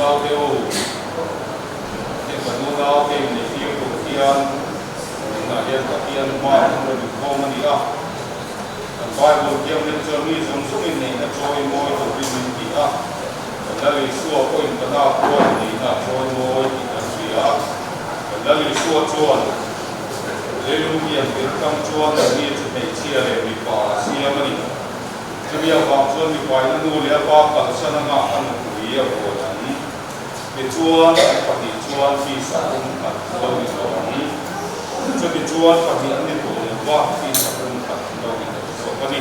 Unaute u, heng kan unaute inneihtir tur hian tunah hian Pathian hmaah an rawn inkhawm a ni a. Kan Bible thianghlim chuan mi zawng zawng inneihna chawimawi turin min ti a. Kan Lal Isua pawhin ka nak pawh inneihna a chawimawi tih kan hria a. Kan Lal Isua chuan leilung pian tirh tang chuan nangni chu hmeichhia leh mipa a siam a ni. Chumi avang chuan mipain a nu leh a pa kalsan anga a nupui a vuan ang. Tichuan, an pahnih chuan tisa pumkhat lo ni tawh ang. Chutichuan, pahnih an ni tawh lo va, tisa pumkhat lo ni tawh zawk a ni.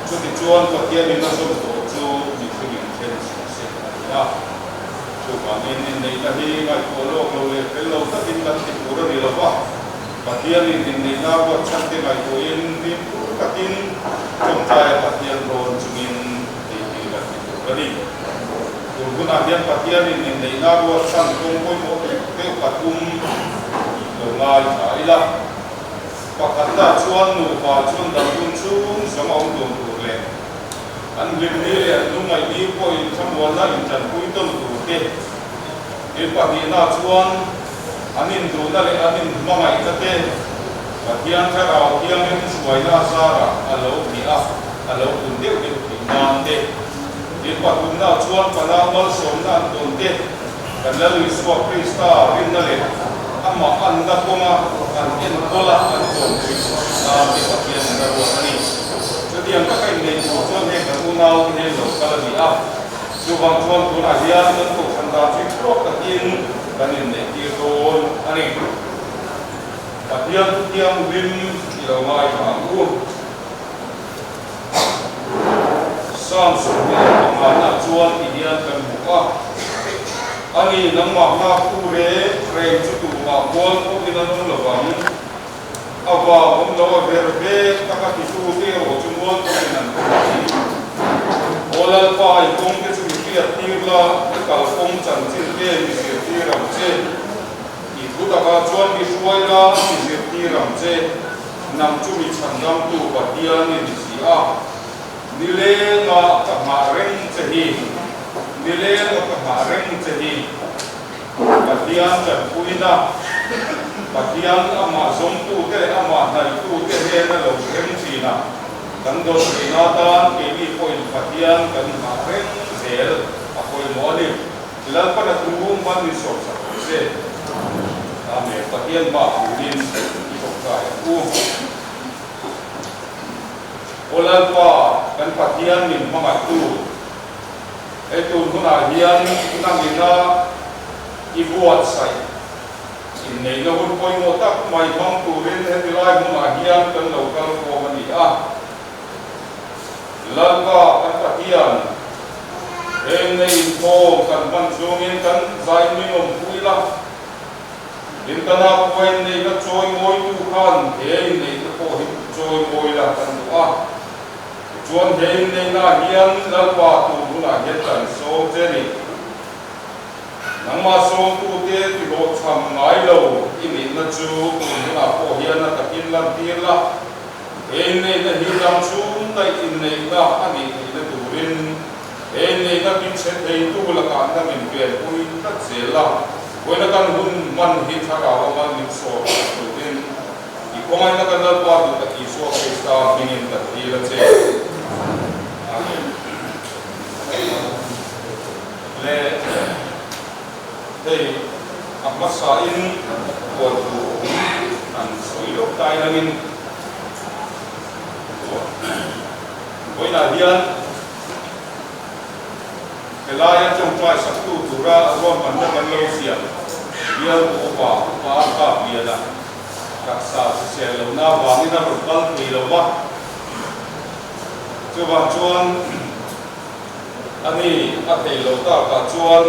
Chutichuan, Pathianin a zawm tawh chu mihringin then suh se a ti a. Chuvangin, inneihna hi ngaihtuah lawk lo leh fel lo takin kan ti tur a ni lo va. Pathianin inneihna ruatchhante ngaihtuahin fimkhur takin tawngtaia Pathian rawn chungin hei hi kan ti tur a ni. Tun hunah hian Pathianin inneihna ruatchhan kawng pawimawh deuh deuh pathum lo ngai tha ila. Pakhatna chuan nupa chuan dam hun chhung zawng a awm dun tur leh an hlimni leh an lungngaihni pawhin thlamuanna intanpui tawn tur te. Thil pahnihna chuan an induhna leh an inhmangaihna te Pathian Thlarau Thianghlim hruaina a zarah a lo hnih a, a lo pun deuh deuh theih nan te. Thil pathumna chuan Panau malsawmna an tawn te, kan Lal Isua Krista rinna leh amah anna kawnga an enkawl a an tawnpui nan te Pathian in a ruat a ni. Chutiang taka inneih tur chuan heng kan unaute hian lo kal a ni a. Chuvang chuan tunah hian kan kohhran dan chu tluak takin kan inneihtir dawn a ni. Pathian Thianghlim i lo ngaithla ang u. Psalm 25 ah chuan ti hian kan hmu a, Ani nangmah nghaktu reng reng chu tumah mual pawhin an awm lo vang. A vang awm lo a ver vek taka titute erawh chu mual pawhin an awm ang. Aw Lalpa, i kawngte chu mi hriat tir la, i kalkawng chanchin te mi zirtir ang che. I thu takah chuan mi hruai la, mi zirtir ang che. Nang chu mi chhandamtu Pathian i ni si a, nilenga ka nghah reng che hi, nilenga ka nghah reng che hi. Pathian tanpuina, Pathian amah zawngtute leh amah hnaitute hnena lo thleng thin a, kan dawn theihna atan keini pawhin Pathian kan nghah reng zel a pawimawh a ni. Lalpan a thu hman min sawm sak ang che. Amen. Pathian hma turin i tawngtai ang u. Aw Lalpa, kan Pathian min hmangaihtu. Hei tun hunah hian nangina i buatsaih inneihna hun pawimawh tak mai hmang turin heti lai hmunah hian kan lo kal khawm a ni a. Lalpa kan Pathian, heng nei inkhawm kan hman chungin kan zai min awm pui la, in kana pawh inneihna chawi mawitu khan he inneihna pawh hi chawi mawi la kan duh a. Tichuan he inneihnaah hian Lalpa tur hunah hian kan sawm che ni. Nangmah sawmtute tihlawhchham ngai lo i nihna chu tun hunah pawh hian a takin lantir la. He inneihna hi dam chhung daih inneihna a nih theihna turin he inneihna tichhe theitu lakah nangin venpui tlat zel la. Vawiina kan hun hman hi thlarau anga min sawm sak turin I khawngaihna kan Lalpa duh tak Isua Krista hmingin ka thil a che. Amen. Le hei a hmasain huan tur awm an sawi lawk tai langin vawiinah hian helaia tawngtai saktu tura ruahmanna kan lo siam bialtu upa upa Kap Liana Taksa hrisel lohna avangin a rawn kal thei lo va, chuvang chuan a ni a thei lo takah chuan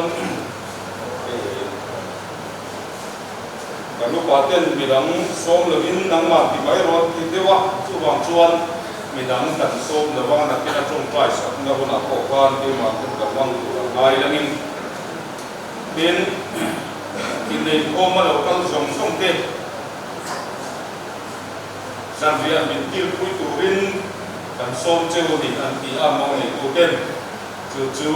kan upa ten midang sawm lovin nangmah ti mai rawh an ti deuh a, chuvang chuan midang kan sawm lo va, nakin a tawngtai sakna hunah pawh khan keimah hun ka hmang tur a ngai langin. Tin, inneihkhawm a lo kal zawng zawng te zanriah min kilpui turin kan sawm cheu a ni an ti a, mo neitu ten chu chu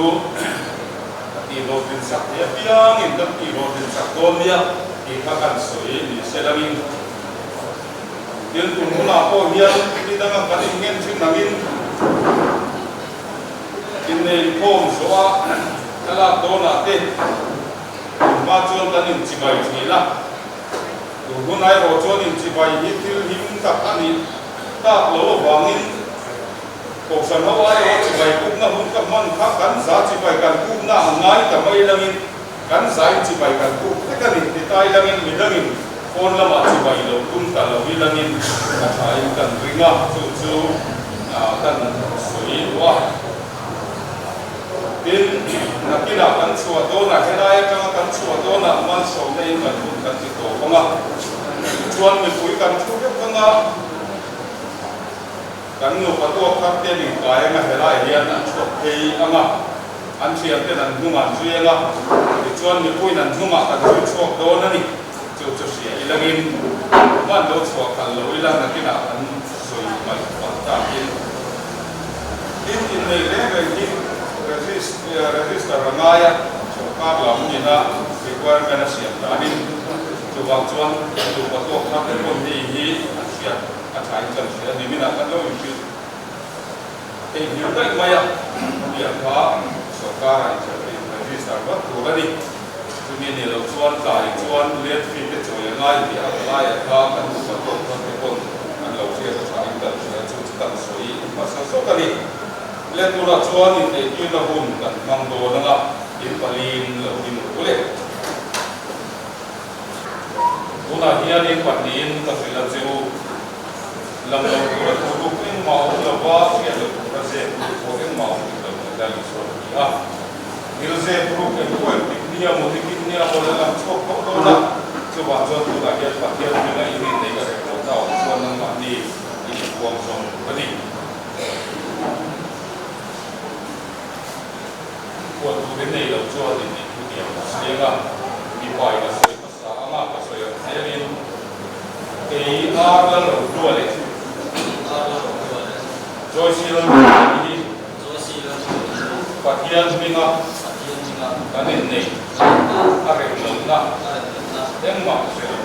Tihhlawhtlin sak thei apiangin kan tihhlawhtlin sak dawn nia tih kha kan sawi ni se langin thil tum hunah pawh hian ni danga kan inngen thin angin inneihkhawm zawha thlalak dawnah te tun hma chuan kan inchibai thin a. Tun hun erawh chuan inchibai hi thil him tak a nih tak lo avangin Kohhran ho aiawh chibai kukna hun ka hman kha kan za chibai kan kukna a ngai ta mai langin kan zain chibai kan kuk vek a ni ti tai langin midangin phone lamah chibai lo tum ta lo i langin ka thain kan ring a, chu chu kan sawi duh a. Tin, nakinah kan chhuah dawnah helai atanga kan chhuah dawnah malsawmna in kan hun kan ti tawp ang a, tichuan mipui kan thu vek ang a. Kan nupa tuak thar te ning kai anga helai hian an chhuak phei ang a, an thian ten an hnung an zui ang a, tichuan mipuiin an hnungah kan zui chhuak dawn a ni. Chu chu hria ilangin hman lo chhuah khalh lo ila nakinah kan sawi hmaih palh takin tin inneih reng reng hi register a ngai a, sorkar lam nina requirement a siam danin chuvang chuan nupa tuak thar te pawn hei hi an hriat A thain kan hria ni minah kan lo inhrilh theih hmel daih mai a, hetiang kha sorkar-ah inregister vat tur a ni. Chumi a nih loh chuan tlai chuan late fee te chawi a ngai tih a palai-a kha kan nupa tawk chuan te pawn an lo hriat a thain kan hria chu chu kan sawi hmasa zawk a ni. Le tunah chuan inneihtirna hun kan hmang dawn anga in paliin lo ding ru le. Tunah hianin pahnihin ka hrilh a che u. Lam lo tura thu ruk engmah a awm lo va, hriat loh tura zep ruk pawh engmah a awm dik lo tih Lal Isua a ti a. Thil zep ruk eng pawh engtik nia maw, nikin nia maw la lang chhuak tawh dawn a. Chuvang chuan tunah hian Pathian hminga in inneih a rem lohna a awm chuan nangmahni in inpuang zawng tur a ni. Huat tur in nei lo chuan in nih thu tiang ka siang a, mipa in a sawi hmasa ang a, ka sawi ang zelin kei ar lal ro hlua leh Joyce lal ro hlua hi Pathian hminga kan inneih a rem lohna engmah ka hre lo.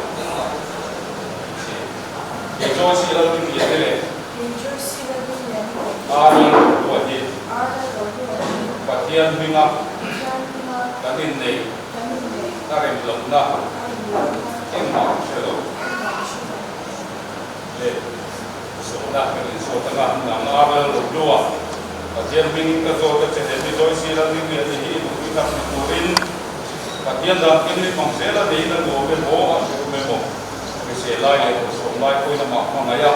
Kei Joyce lal ringlian te leh Ar lal ro hlua hi Pathian hminga kan inneih a rem lohna engmah ka hre lo le zawhna kan inzawt anga nang ar lal ro hlua Pathian hming ka zawt a che he mi zawi si lal ding lian hi i duhpui tak ni turin Pathian dan ken mi hmang zel a neiin a nuam emaw a hrehawm emaw hrisel lai leh bawlhhlawm lai pawhin amah hmangaih a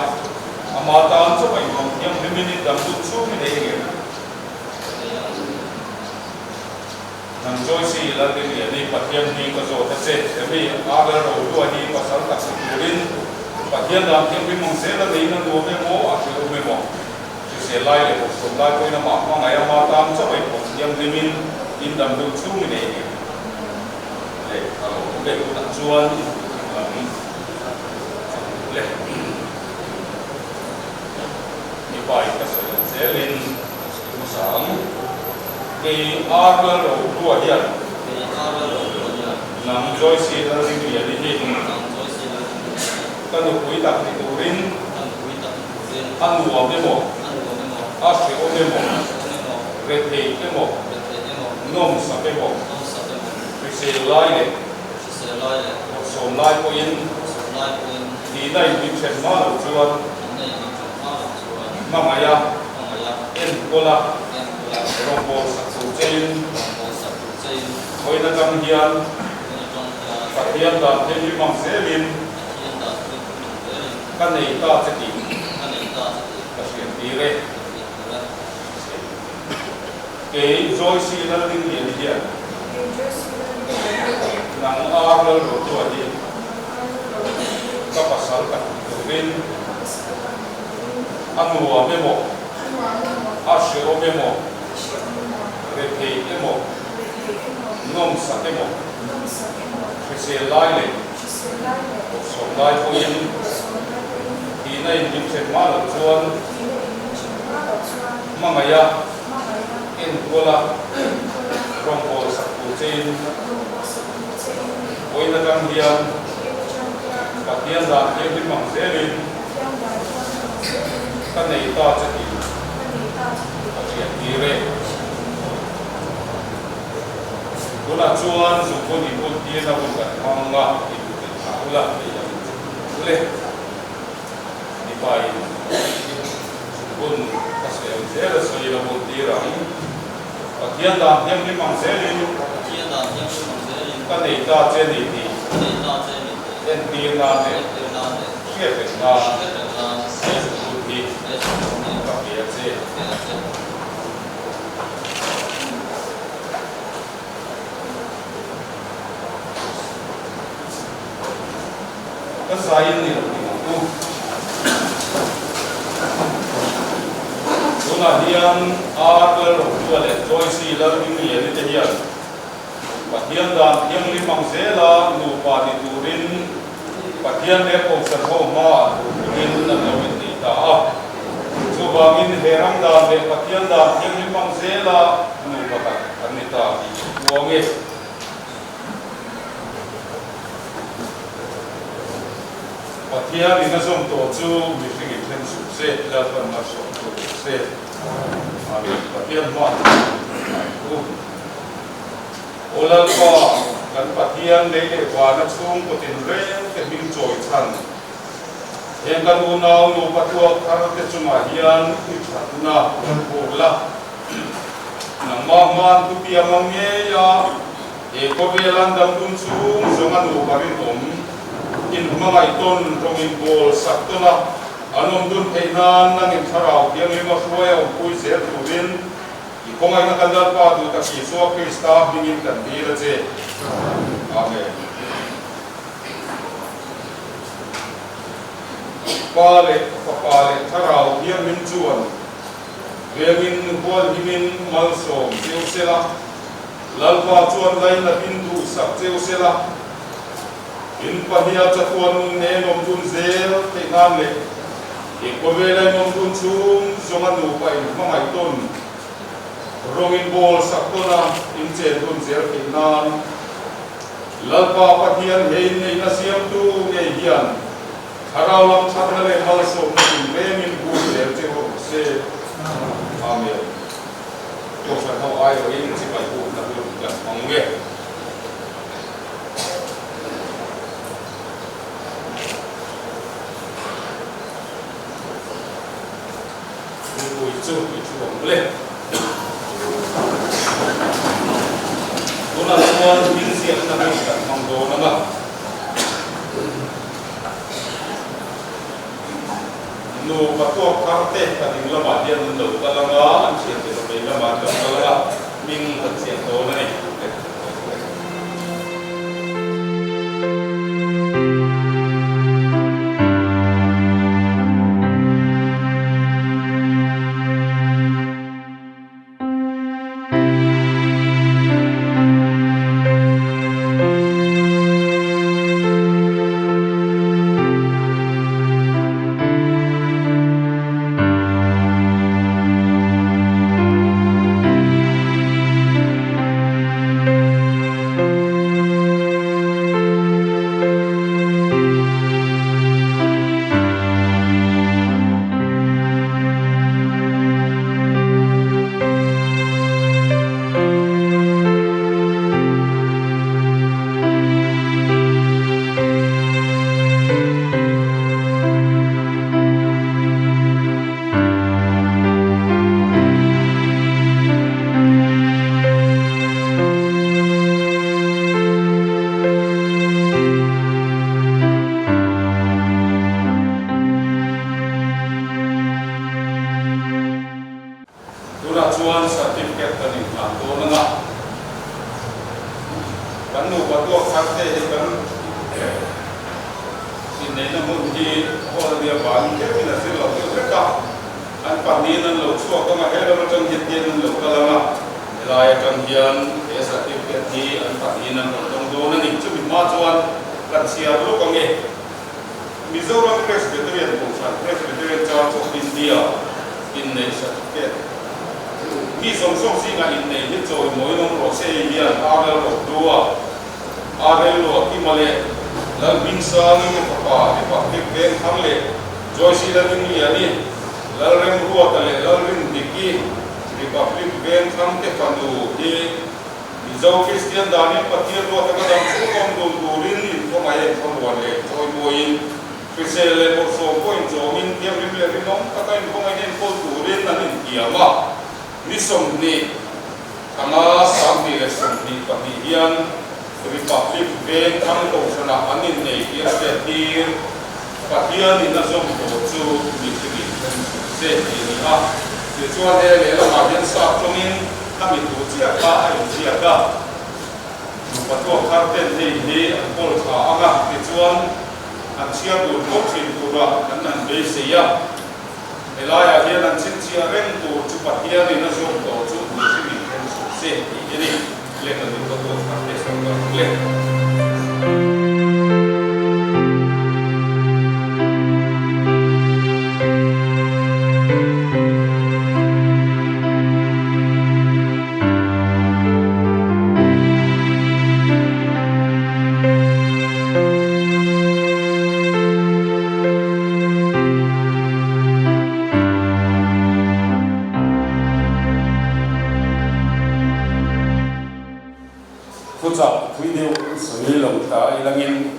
ama tan chauh a inhmang thianghlimin in dang duh chhungin ei ngei. Nang Joyce Lalrinliani Pathian hming ka zawt a che, hemi Abel Rohlua hi pasal tak si turin Pathian dan thianghlim ang zel a neiin a nuam emaw a hrehawm emaw hrisel lai leh bawlhhlawm lai pawhin amah hmangaih ama tan chauh a inpawm thianghlimin in dam deuh chhungin ei ngei leh a lo awm ve hunah chuan in duh lam le mipa in ka sawi ang zelin ka sawi hmasa ang. Kei Ar Lal Rohlua hian. Kei Ar Lal Rohlua hian. Nang Joyce Lal Ringliani hi. Nang Joyce Lal Ringliani hi. Ka nupui tak ni turin. Ka nupui tak ni turin. A nuam emaw. A nuam emaw. A hrehawm emaw. A hrehawm emaw. Rethei emaw. Rethei emaw. Nawmsak emaw. Nawmsak emaw. Hrisel lai leh. Hrisel lai leh. Bawrhsawm lai pawhin. Bawrhsawm lai pawhin. Thihna in min hren hma loh chuan. Thihna in min hren hma loh chuan. Hmangaih a. Hmangaih a. Enkawl a. Enkawl a. Rawngbâwl sak tur chein. Rawngbâwl sak tur chein. Vawiin atang hian. Vawiin atang hian. Pathian dan thianghlim ang zelin. Pathian dan thianghlim ang zelin. Ka nei ta che tih. Ka nei ta che tih. Ka hriat tir e. Ka hriat tir e. Kei Joyce Lalringliani hian. Kei Joyce Lalringliani hian. Nang ar Lalrohlua hi. Nang ar Lalrohlua hi. Ka pasal ka hmu turin. Ka pasal ka hmu turin. A nuam emaw. A nuam emaw. A hrehawm emaw. A hrehawm emaw. Rethei emaw. Rethei emaw. Nawmsak emaw. Nawmsak emaw. Hrisel lai leh. Hrisel lai leh. Bawrhsawm lai pawhin. Bawrhsawm lai pawhin. Tihna in min hren hma loh chuan. Tihna in min hren hma loh chuan. Hmangaih a. Hmangaih a. Enkawl a. Enkawl a. Rawngbâwl sak tur. Rawngbawlsak tur che in. Vawiin atang hian. Vawiin atang hian. Pathian dan thianghlim ang zelin. Pathian dan thianghlim ang zelin. Ka nei ta che tih. Ka nei ta che tih. Ka hriat tir e. Ka hriat tir e. Tunah chuan zukbun inbun tirna hun kan hmang a, inbun in thlah ula, hei a in zuk ule. Mipain zukbun ka sawi ang zel a sawi la bun tir ang. Pathian dan thianghlim ang zelin. Pathian dan thianghlim ang zelin. Ka nei ta che ni tih. Ka nei ta che ni tih. Entir nan leh. Entir nan leh. Hriat reng nan. Hriat reng nan. He zukbun hi. He zukbun hi. Ka pe a che. Ka pe a che. Ka zaiin ni lo ti ang u. Tunah hian R Lalrohlua leh Joyce Lalringliani te hian Pathian dan thianghlim ang zela nupa ni turin Pathian leh Kohhran ho hmaah tur turin an lo innei ta a. Chuvangin he ram dan leh Pathian dan thianghlim ang zela nupa tak an ni ta tih ka puang e. Pathian in a zawm tawh chu mihring in then suh se, Lalpan malsawm tu rawh se. Amen. Pathian hma ngai u. Aw Lalpa, kan Pathian lei leh vana chhungkaw tinreng te hming chawi chhan, heng kan unau nupa tuak thar te chungah hian i thatna kan phur la. Nangmah hman thu piang ang ngei a, he khawvel an dam dun chung zawng a nupa rinawm in hmangaih tawn rawng in bawl sak tawn a, an awm dun theih nan nangin thlarau thianghlim a hruai a awmpui zel turin i khawngaihna kan Lalpa duh tak Isua Krista hmingin kan dil a che. Amen. Pa leh Fapa leh Thlarau Thianghlim chuan Vengin hualhimin malsawm cheu sela, Lalpa chuan lainatin duhsak cheu sela, in pahniha chatuan nun nen awm dun zel theih nan leh i khawvela in awm dun chhung zawnga nupa in hmangaih tawn rawng in bawl sak tawn a in chen dun zel theih nan Lalpa Pathian he inneihna siamtu ngei hian Thlarau lam thatna leh malsawmna tinrengin bur zel che rawh se. Amen. Kohhran ho aiawhin chibai bukna hun kan hmang nge. Nupui chu i thu ang le. Tunah chuan hming ziakna hun kan hmang dawn ang a. Nupa tuak thar te ka ding lamah hian an lo kal ang a, an thiante ka vei lamah an lo kal ang a, hming kan ziak dawn a ni. Tunah chuan certificate kan inhlan dawn ang a, kan nupa tuak thar te hi kan inneihna hmun hi hall ania vangin tlem in a zir lo deuh vek a, an pahnihin an lo chhuak ang a, he lam atang hian hian an lo kal ang a, helai atang hian he certificate hi an pahnihin an rawn dawng dawn a ni. Chumi hma chuan kan chhiar lawk ang e. Mizoram Presbyterian Kohhran, Presbyterian Church of India, inneih certificate. Mi zawng zawng zingah innei hi chawimawiin awm rawh se hei hian RL Rohlua, RL Luahkima leh Lalhmingsangin te fapa Republic Vengthar leh Joyce Lalringliani, Lalremruata leh Lalrindiki Republic Vengthlang te fanu hi Mizo Kristian danin Pathian ruata ka dam chhung awm dun turin inkhawmai en thlamuan leh chawimawiin hrisel leh bawrhsawm pawh inchawmin thianghlim leh rinawm taka inkhawmaiin enkawl turin an intiam a. Ni 20 thanga 2022 hian Republic Veng thlang kohhranah an innei tih a hriattir. Pathianin a zawm tawh chu mihringin then suh se tih a ni a. Tichuan he lehlamah hian sap tawngin khami thu chiah kha a inziak a. Nupa tuak thar ten hei hi an kawl tha ang a, tichuan an chhiar tur tho thin tura kan han beisei a. Helaiah hian an chhinchhiah reng tur chu Pathianin a zawm tawh chu mihringin then suh se tih hi a ni. Lehkha nupa tuak thar te sawi ka rawng le. Thuchah thui deuh sawi lo ta ilangin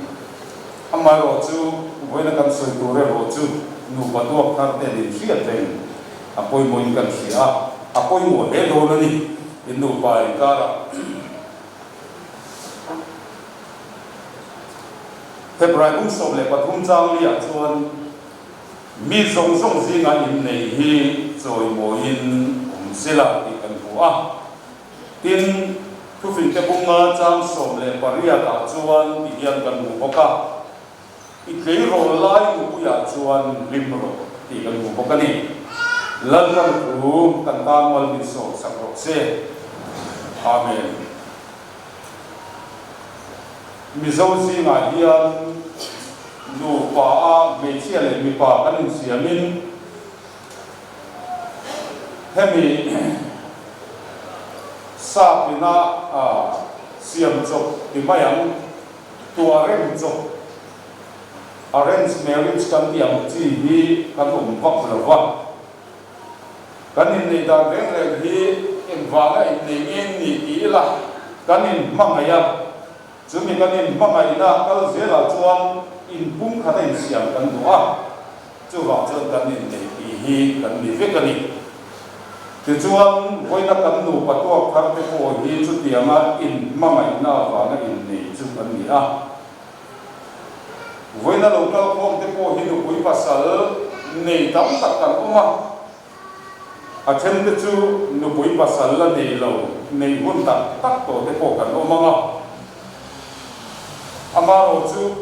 amaherawh chu vawiina kan sawi tur erawh chu nupa duak thar te nin hriat reng a pawimawhin kan hria a, a pawimawh hle dawn a ni in nupa inkarah. Hebrai bung 13 chang liah chuan mi zawng zawng zinga innei hi chawimawiin awm sela tih kan hmu a. Tin, thufinte bunga chang 18 ah chuan ti hian kan hmu bawk a, I tleirawl lai nupuiah chuan hlim rawh tih kan hmu bawk a ni. Lalpan thu kan tan mal min sawm sak rawh se. Amen. Mizo zingah hian nupa a hmeichhia leh mipa kan insiamin hemi sap ina siam chawp ti mai ang, tuah rem chawp, arrange marriage kan tih ang chi hi kan awm vak lo va. Kan inneih dan reng reng hi engvanga inneih nge ni ti ila kan inhmangaih a, chumi kan inhmangaihna kal zelah chuan inpum khat a insiam kan duh a, chuvang chuan kan inneih tih hi kan ni vek a ni. Tichuan, vawiina kan nupa tuak thar te pawh hi chutianga inhmangaihna avanga inneih chu kan ni a. Vawiina lo kal khawm te pawh hi nupui pasal nei tam tak kan awm a, a then te chu nupui pasal la nei lo, nei hun tak tak tawh te pawh kan awm ang a. Amaherawh chu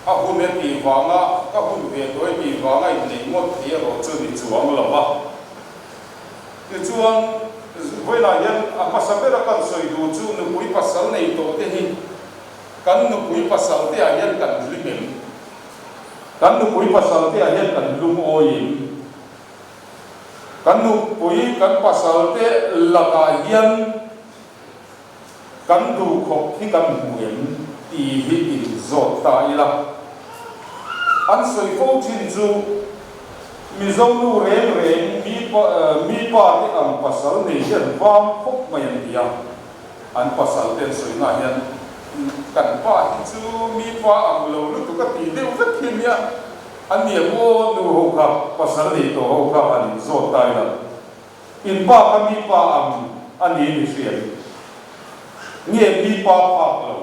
a hun e tih vanga ka hun ve tawh e tih vanga inneih ngawt thei erawh chu ni chuang lo a. Tichuan, vawilah hian a hmasa bera kan sawi duh chu nupui pasal nei tawh te hi kan nupui pasal te ah hian kan hlim em? Kan nupui pasal te ah hian kan lungawi em? Kan nupui kan pasal te lakah hian kan duhkhawp hi kan hmu em tih hi inzawt ta ila. An sawi fo thin chu Mizo nu reng reng mi mi pa te ang pasal nei hi an vang khawp mai an ti a. An pasal te an sawi na hian kan pa hi chu mi pa ang lo lutuk a ti deuh vek hi nia. A nia maw nu ho kha pasal nei tawh ho kha han inzawt ta ila. In pa kha mi pa ang a ni ni hriat nge mi pa phak lo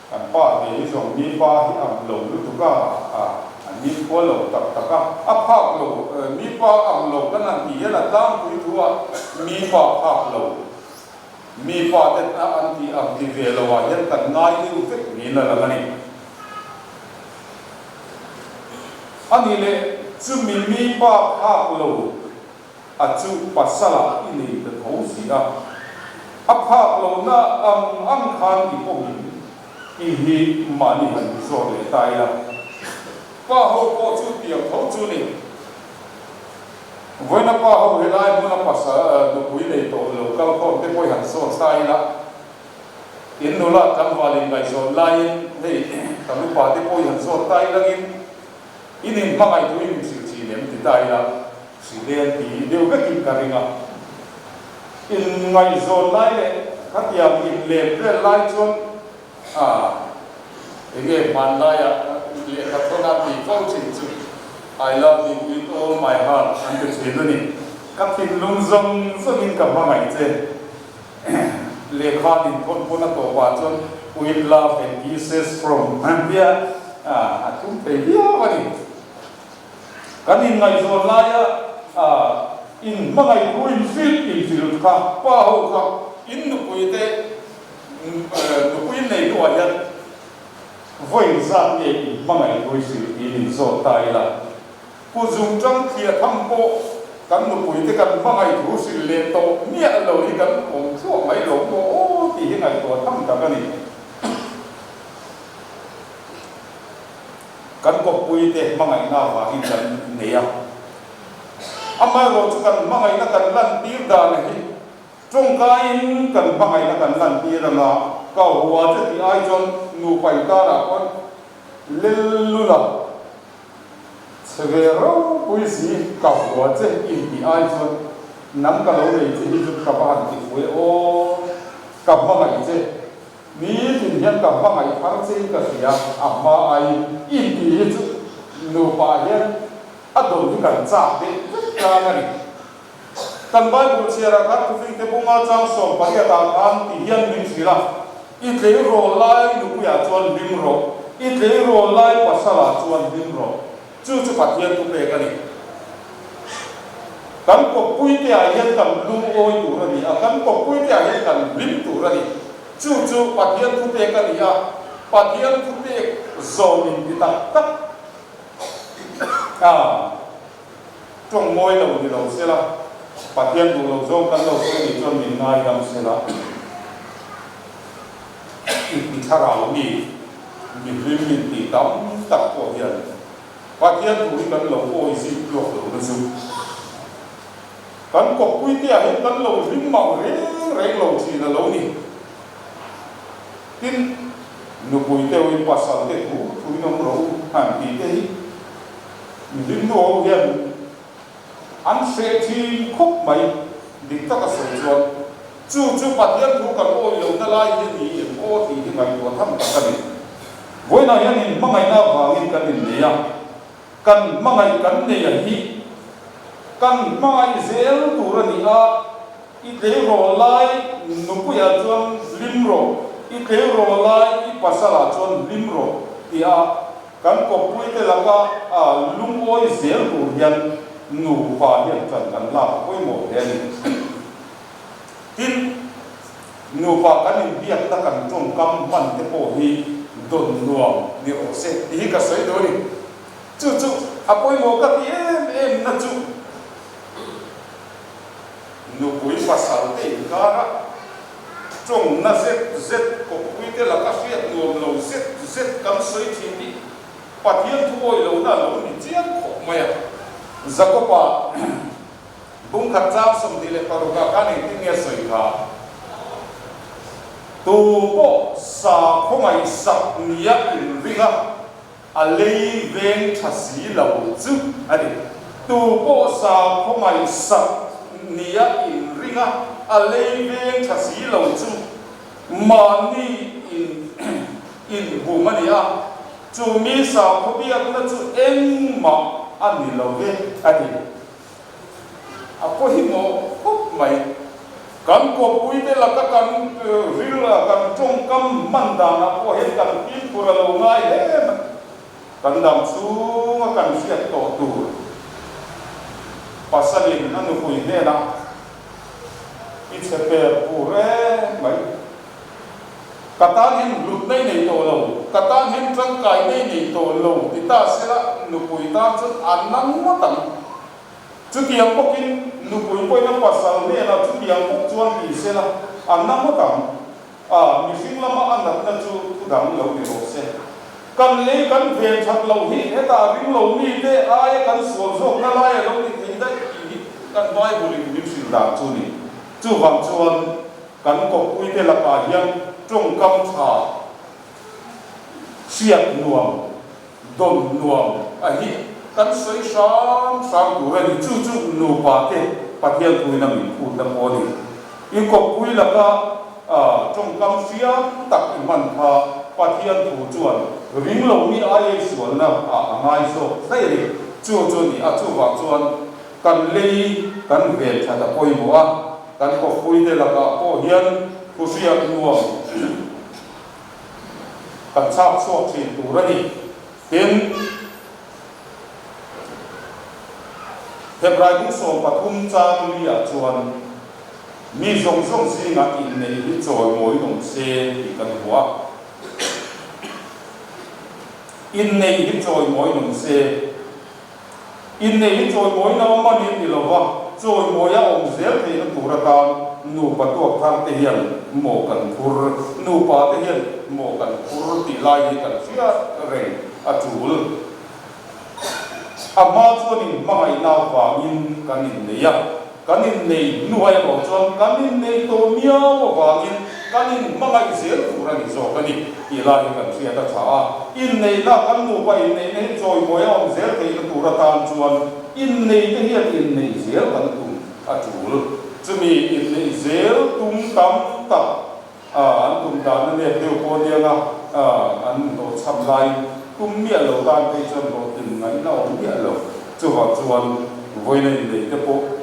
kan pa ve hi zawng mi pa hi ang lo lutuk a a an nin khual lo tak tak a a phak lo mi pa ang lo kan han tih hian a tlangpui thu a mi pa phak lo mi pa te a an tih ang ti ve lo ah hian kan ngai deuh vek niin a lang a ni. A nih leh chumi mi pa phak lo A chu pasala i nei ta tho si a, a phak lohna ang ang khan i pawmin i hi mahni han zawt leh ta ila. Pa ho pawh chu tiang tho chu ni. Vawiina pa ho helai hmuna pasal nupui nei tawh lo kal khawm te pawh i han sawn ta ila, in nula tlangval in ngaihzawn laiin hei kan upa te pawh i han zawt ta ilangin in in hmangaih thu in inhrilh thin em ti ta ila hrilh en ti deuh vekin ka ring a. In ngaihzawn lai leh khatiang in lem vel lai chuan a enge hmanlaia lehkha thawn a tih fo thin chu I love you with all my heart an ti thin a ni. Ka thinlung zawng zawngin ka hmangaih che. Lehkha an inthawn pawn a tawpah chuan with love and kisses from an tia a tum thei viau a ni. Kan inngaihzawn laia in hmangaih thu in hrilh inhrilh kha pa ho kha in nupui te nupui nei hnuah hian vawi zat nge in hmangaih thu i hrilh tiin in zawt ta ila. Pu Zungtang thliah tham pawh kan nupui te kan hmangaih thu hrilh leh tawh miah lo hi kan awm thluah mai lo maw aw tih hi ngaihtuah tham tak a ni. Kan kawppuite hmangaihna avangin kan nei a. Amaherawhchu kan hmangaihna kan lantir dan hi tawngkaiin kan hmangaihna kan lantir ang a, ka hua che tih ai chuan nupa inkarah khuan lellula chhe ve ropui si ka hua che intih ai chuan nang ka lo nei che hi chu ka va han ti fuh e aw, ka hmangaih che. Nitin hian ka hmangaih thar che in ka hria, a hma aiin intih hi chu nupa hian a dawn hi kan chak deuh vek tlang a ni. Kan Bible chhiarah khan thufingte bunga chang 18 ah khan ti hian min hrilh a, I tleirawl lai nupuiah chuan hlim rawh, i tleirawl lai pasalah chuan hlim rawh. Chu chu Pathian thupek a ni. Kan kawppuite ah hian kan lungawi tur a ni a, kan kawppuite ah hian kan hlim tur a ni. Chu chu Pathian thupek a ni a, Pathian thupek zawm in ti tak tak a, tawng mawi lo ni lo sela, Pathian duh lo zawng kan lo sawi nih chuan min ngaidam sela, i thlarau mi, mi hlim in tih tam tak pawh hian Pathian thu hi kan lo awi zip tluak lo na chu. Kan kawppui te ah hian kan lo hlim mang reng reng lo thin a lo ni. Tin, nupui te uin pasal te thu thuin awm rawh u han tih te hi mi hlim nu ho hian an hreh thin khawp mai. Dik taka sawi chuan chu chu Pathian thu kan awi lohna lai hi a ni em aw tih hi ngaihtuah tham tak a ni. Vawiinah hian inhmangaihna avangin kan innei a, kan hmangaih kan nei a hi kan hmangaih zel tur a ni a, i tleirawl lai nupuiah chuan hlim rawh, i tleirawl lai i pasalah chuan hlim rawh tia Kan kawppuite laka lungawi zel tur hian nupa hian ṭan kan lak pawimawh hle a ni. Tin, nupa kan inbiakna kan ṭawngkam hman te pawh hi dawn nuam ni rawh se tih hi ka sawi duh a ni. Chu chu a pawimawh ka ti em em na chu nupui pasal te inkara Tawng na zet zet kawppuite laka hriat nuam lo zet zet kan sawi thin hi Pathian thu awi lohna a lo ni chiang khawp mai a. Jakoba bungkhat chang 26 ah khan engtin nge sawi kha? Tu pawh sa khawngaihsak nia inring a, a lei veng tha si lo chu a ni. Tu pawh sa khawngaihsak nia inring a, a lei veng tha si lo chu mahni in inhum a ni a, chu mi sakhaw biakna chu engmah a ni lo ve a ti. A pawimawh khawp mai. Kan kawppuite laka kan ril a, kan tawngkam hman danah pawh hian kan fimkhur a lo ngai hle mai. Kan dam chhunga kan hriat tawh tur pasalin a nupui hnenah i chhe per pur em mai. Ka tan hian hlutna i nei tawh lo, ka tan hian tangkaina i nei tawh lo ti ta sela nupui tan chuan a na ngawt ang. Chutiang bawkin nupui pawhin a pasal hnenah chutiang bawk chuan ti sela a na ngawt ang. A, mihring lama a natna chu thu dang lo ni rawh se. Kan lei kan ven that loh hi hetah ring lo mite aia kan sual zawkna lai a lo ni thei daih tih hi. Kan Bible in min hrilh dan chu ni. Chuvang chuan kan kawppuite lakah hian tawngkam tha, hriat nuam, dawn nuam a hi kan sawi hram hram tur a ni. Chu chu nupa te Pathian thuin a min phutna pawh a ni. I kawppui laka tawngkam hriam tak i hman kha Pathian thu chuan ring lo mi aia i sualna ah a ngai zawk daih a ni. Chu chu a ni a, chuvang chuan kan lei kan ven that a pawimawh a, kan kawppui te lakah pawh hian thu hriat nuam kan chhak chhuak thin tur a ni. Tin, Hebrai bung 13 chang li ah chuan mi zawng zawng zingah inneih hi chawimawi awm se tih kan hmu a. Inneih hi chawimawi awm se. Inneih hi chawimawi na awm a ni ti lova, chawimawi a awm zel theihna tur atan nupa tuak thar te hian maw kan phur, nupa te hian maw kan phur tih lai hi kan hriat reng a tul. A hma chuan inhmangaihna avangin kan innei a, kan innei hnuai erawh chuan kan innei tawh miau avangin kan inhmangaih zel tur a ni zawk a ni tih lai hi kan hriat a tha a. Inneihna, kan nupa inneihna hi chawimawi a awm zel theihna tur atan chuan inneite hian inneih zel kan tum a tul. Chumi inneih zel tum tam tak An tum dan a nep deuh pawh aniang a, an hlawhchham laiin tum miah lo tan phei chuan hlawhtlin ngaihna a awm miah lo. Chuvang chuan vawiin a inneih te pawh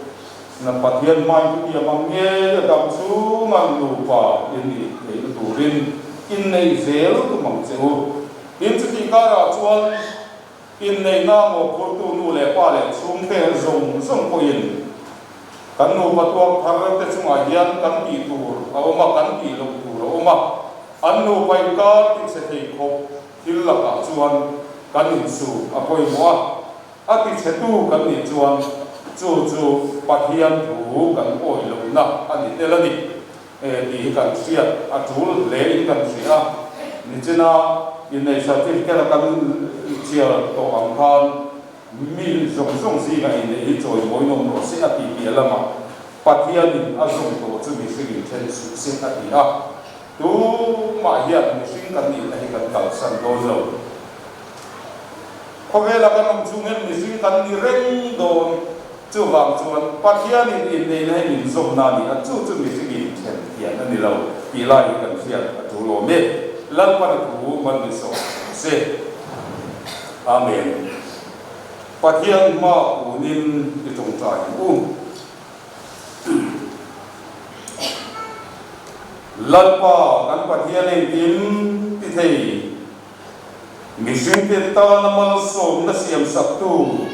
na Pathian hmain chu tiam ang nge a dam chhunga nupa in nih theihna turin inneih zel tum ang che u. Tin, chutih karah chuan Inneihna mawhphurtu nu leh pa leh chhungte zawng zawng pawhin kan nupa tuak thar te chungah hian kan tih tur a awm a, kan tih loh tur a awm a. An nupa inkar ti chhe thei khawp thil lakah chuan kan insu a pawimawh a, a ti chhetu kan nih chuan chu chu Pathian thu kan awih lohna a ni tel a ni tih hi kan hriat a tul hle in kan hria a. Nichina inneih certificate a kan chhiar tawh ang khan mi zawng zawng zinga inneih hi chawimawi nawm rawh se a tih piah lamah Pathianin a zawng tawh chu mihringin then suh se a ti a. Tumah hian mihring kan nihna hi kan kalsan dawn lo. Khawvela kan awm chung hian mihring kan ni reng dawn. Chuvang chuan Pathianin inneihna hi min zawmna a ni a, chu chu mihringin then thian a ni lo tih lai hi kan hriat a tul awm e. Lalpan a thu man ni sawh se. Amen. Pathian hma kunin i tawngtai ang u. Lalpa kan Pathian engkim ti thei. Mihringte tana malsawmna siamsaktu.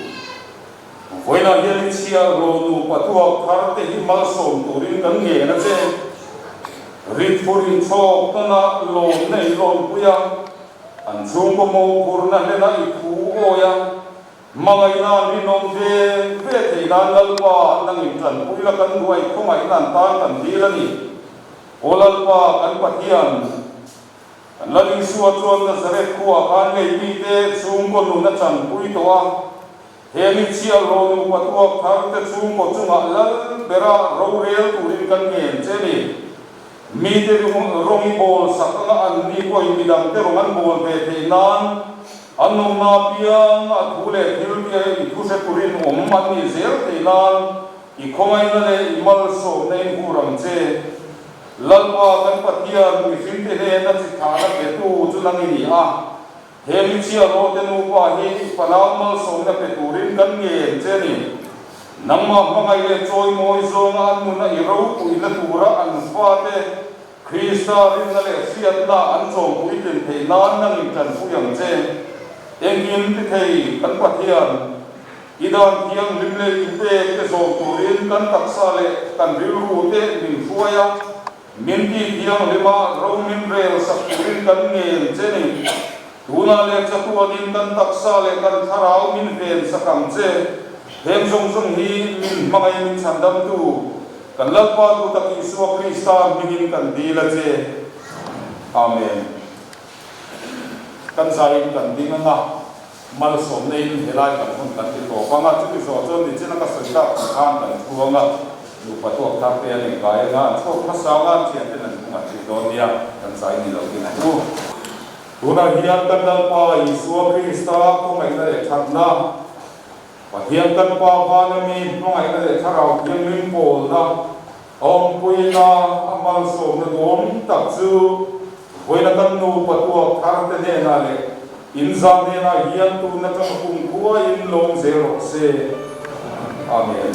Vawiinah hian i chhiar lo nupa tuak thar te hi malsawm turin kan ngen a che. Ritfur inchhawk tana lawmna in lawnpui a, an chhungkaw mawhphurna hlena i thu awi a, hmangaihna an rinawm ve ve thei nan Lalpa nang in tanpui la kan duai khawngaihna an tan kan dil a ni. Aw Lalpa kan Pathian, Kan Lal Isua chuan Nazareth khuaah khan ngei mite chhungkaw nun a chanpui tawh a. He mi chhiar ro nupa tuak thar te chhungkaw chungah lal bera rorel turin kan ngen che ni. Mite rawng i bawl sak anga an ni pawhin midangte rawng an bawl ve theih nan an awmna apianga thu leh thil tia i thu hre turin awm an nih zel theih nan i khawngaihna leh i malsawmna in hur ang che. Lalpa kan Pathian mihringte hnena chi thahna petu chu nang i ni a. He mi chhiahhlawhte nupa hi Palau malsawmna pe turin kan ngen che a ni. Nangmah hmangaih leh chawimawi zawnga an nuna i ropuina tura an fate Krista rinna leh hriatna an chawmpui tlin theih nan nangin tanpui ang che. Engkim ti thei kan Pathian, i dan thianghlim leh inpek te zawm turin kan taksa leh kan rilru te min hruai a. Min tih thianghlimah ro min rel sak turin kan ngen che ni. Tunah leh chatuanin kan taksa leh kan thlarau min ven sak ang che. Heng zawng zawng hi min hmangaih min chhandamtu kan Lalpa duhtak Isua Krista hmingin kan dil a che. Amen. Kan zaiin kan ding ang a. Malsawmna in helai kan hun kan ti tawp ang a, chuti zawh chuan nichina ka sawi tak ang khan kan chhuang a, nupa tuak thar te an inkai anga an chhuak hmasa anga an thian ten an hnung an zui dawn nia, kan zai ni lo ding ang u. Tunah hian kan Lalpa Isua Krista khawngaihna leh thatna, Pathian kan Pa vana mi hmangaihna leh Thlarau Thianghlim pawlna, awmpuina a malsawmna duhawm tak chu vawiina kan nupa tuak thar te hnenah leh inzah hnenah hian tun atanga kumkhuain lawm zel rawh se. Amen.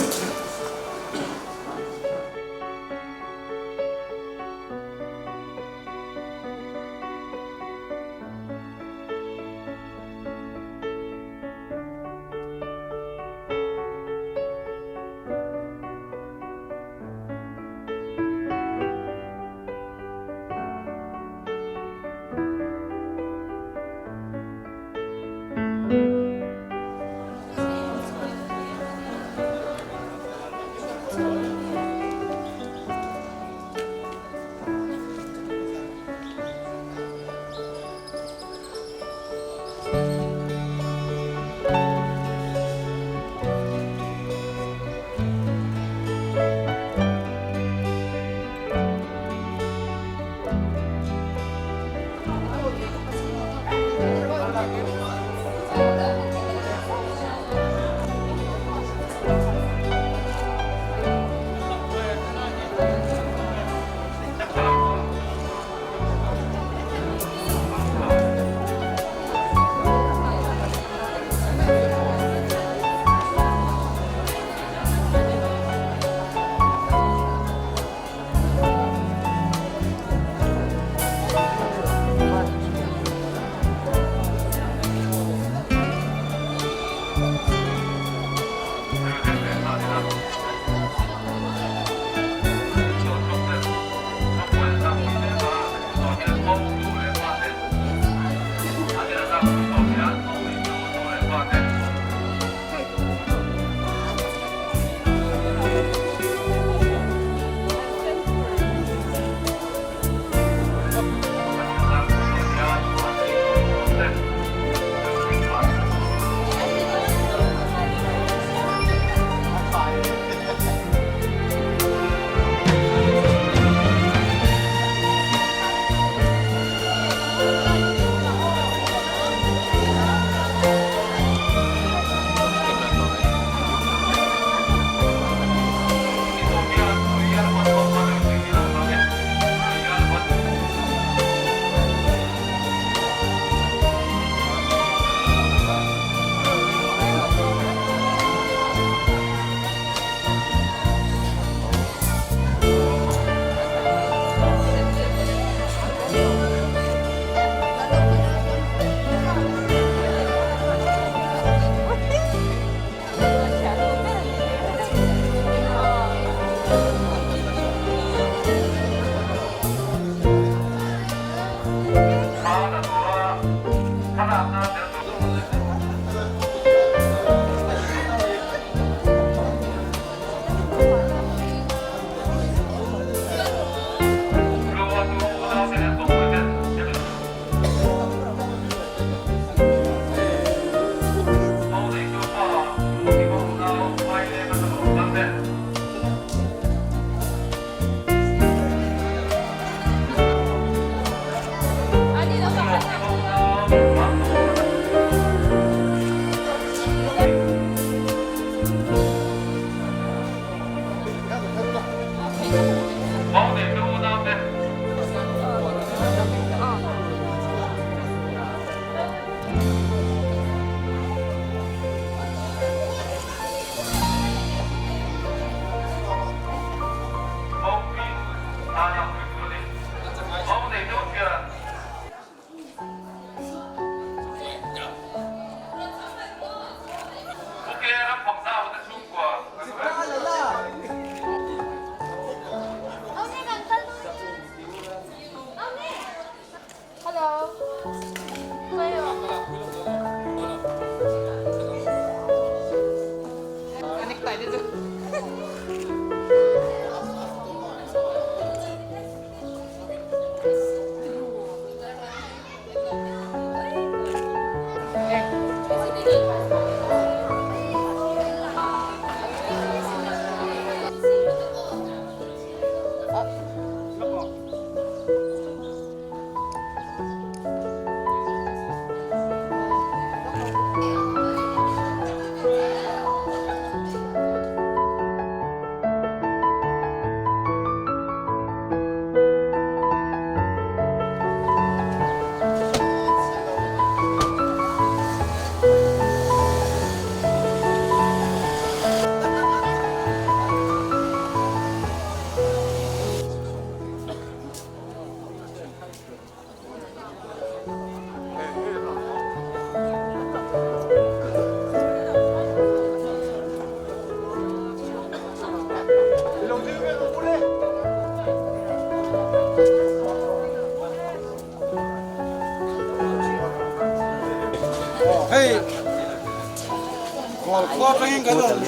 Farkhua atangin kan rawn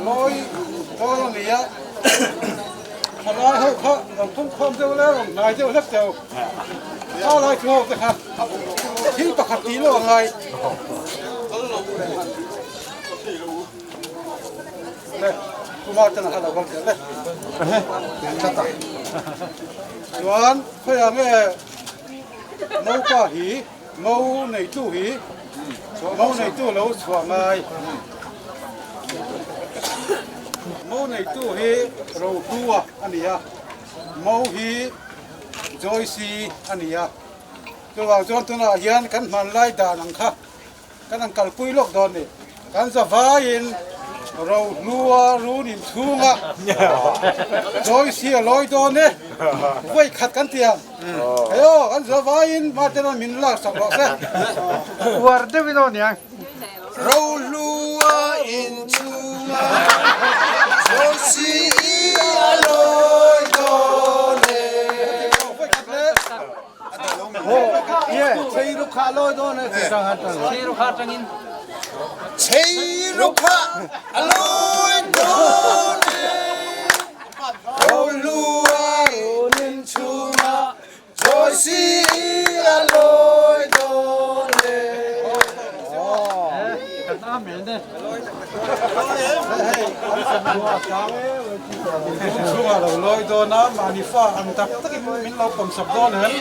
lawi dawn a ni a, thalai ho kha rawn phung khawm deuh leh rawn hnai deuh hlek deuh a lai thu ho te kha thil pakhat tih loh a ngai. Le Kumar ten a kha lo kal tel le. Chuan khawiah nge Naupa hi Mo neitu hi mo neitu lo chhuah ngai. Mo neitu hi Rohlua a ni a, mo hi Joyce a ni a. Chuvang chuan tunah hian kan hmanlai dan ang kha kan han kalpui lawk dawn ni. Kan zavaiin Rohlua run inchhunga Joyce a lawi dawn e, vawi khat kan ti ang. Hei aw, kan zavaiin Martin-a'n min laksak rawh se. Uar deuhin aw niang. Rohlua inchhunga Joyce a lawi dawn e. Cheirukha a lawi dawn e. Rohlua in chhunga Joyce a lawi dawn e. Chhungah lo lawi dawn a, mahni fa ang tak takin min lo pawmsak dawn em?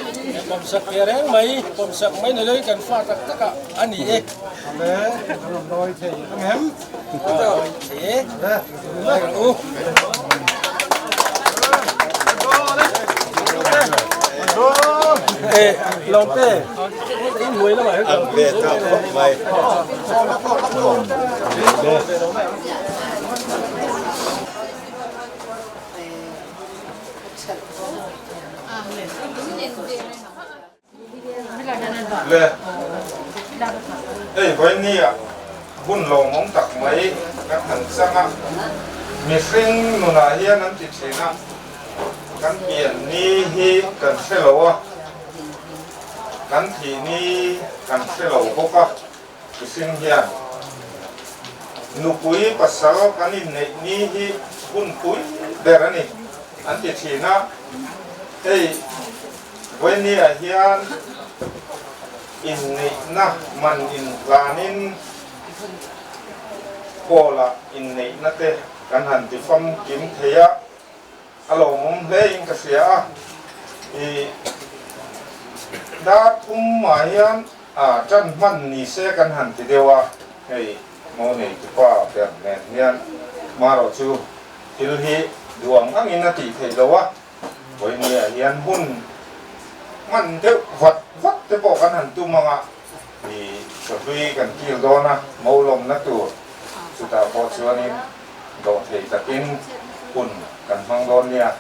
Pawmsak ve reng mai, pawmsak mai ni loin kan fa tak takah a ni e. Ale, kan rawn lawi thei ang em? Lawi thei e. Ale, lawi ang u. E, Lawmte, in hmuai lamah hian Ang ve ta khawp mai. Le, hei vawinia hun lawmawm tak mai kan han chang a, mihring nunah hian an ti thin a, kan pian ni hi kan hre lo a, kan thih ni kan hre lo bawk a, mihring hian nupui pasal kan inneih ni hi hun pui ber a ni an ti thin a, hei Vawinia hian inneihna man inhlanin Hall-ah inneihna te kan han ti famkim thei a, a lawmawm hlein ka hria a. I dar thumah hian ṭan hman ni se kan han ti deuh a, hei mo neitupa ber nen hian marawh chu thil hi duh ang angin a tih theih loh a. Vawinia hian hun hman deuh vat vat te pawh kan han tum ang a, i chawhlui kan kil dawn a, maulawmna tur chutah pawh chuanin dawhthei takin hun kan hmang dawn nia.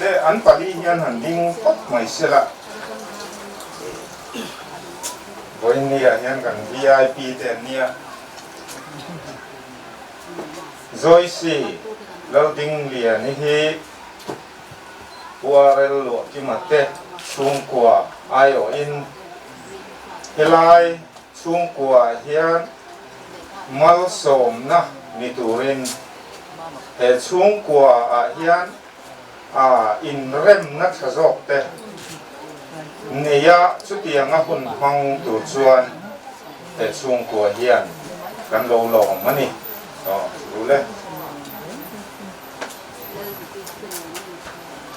Le an pali hian han ding phawt mai sela, Vawinia hian kan vip te an nia. Joyce Laldingliani hi URL Luahkima te chhungkua aiawhin helai chhungkua hian malsawmna ni turin he chhungkua ah hian a inremna tha zawk te neia chutianga hun hmang tur chuan he chhungkua hian kan lo lawm a ni. Aw, rul e.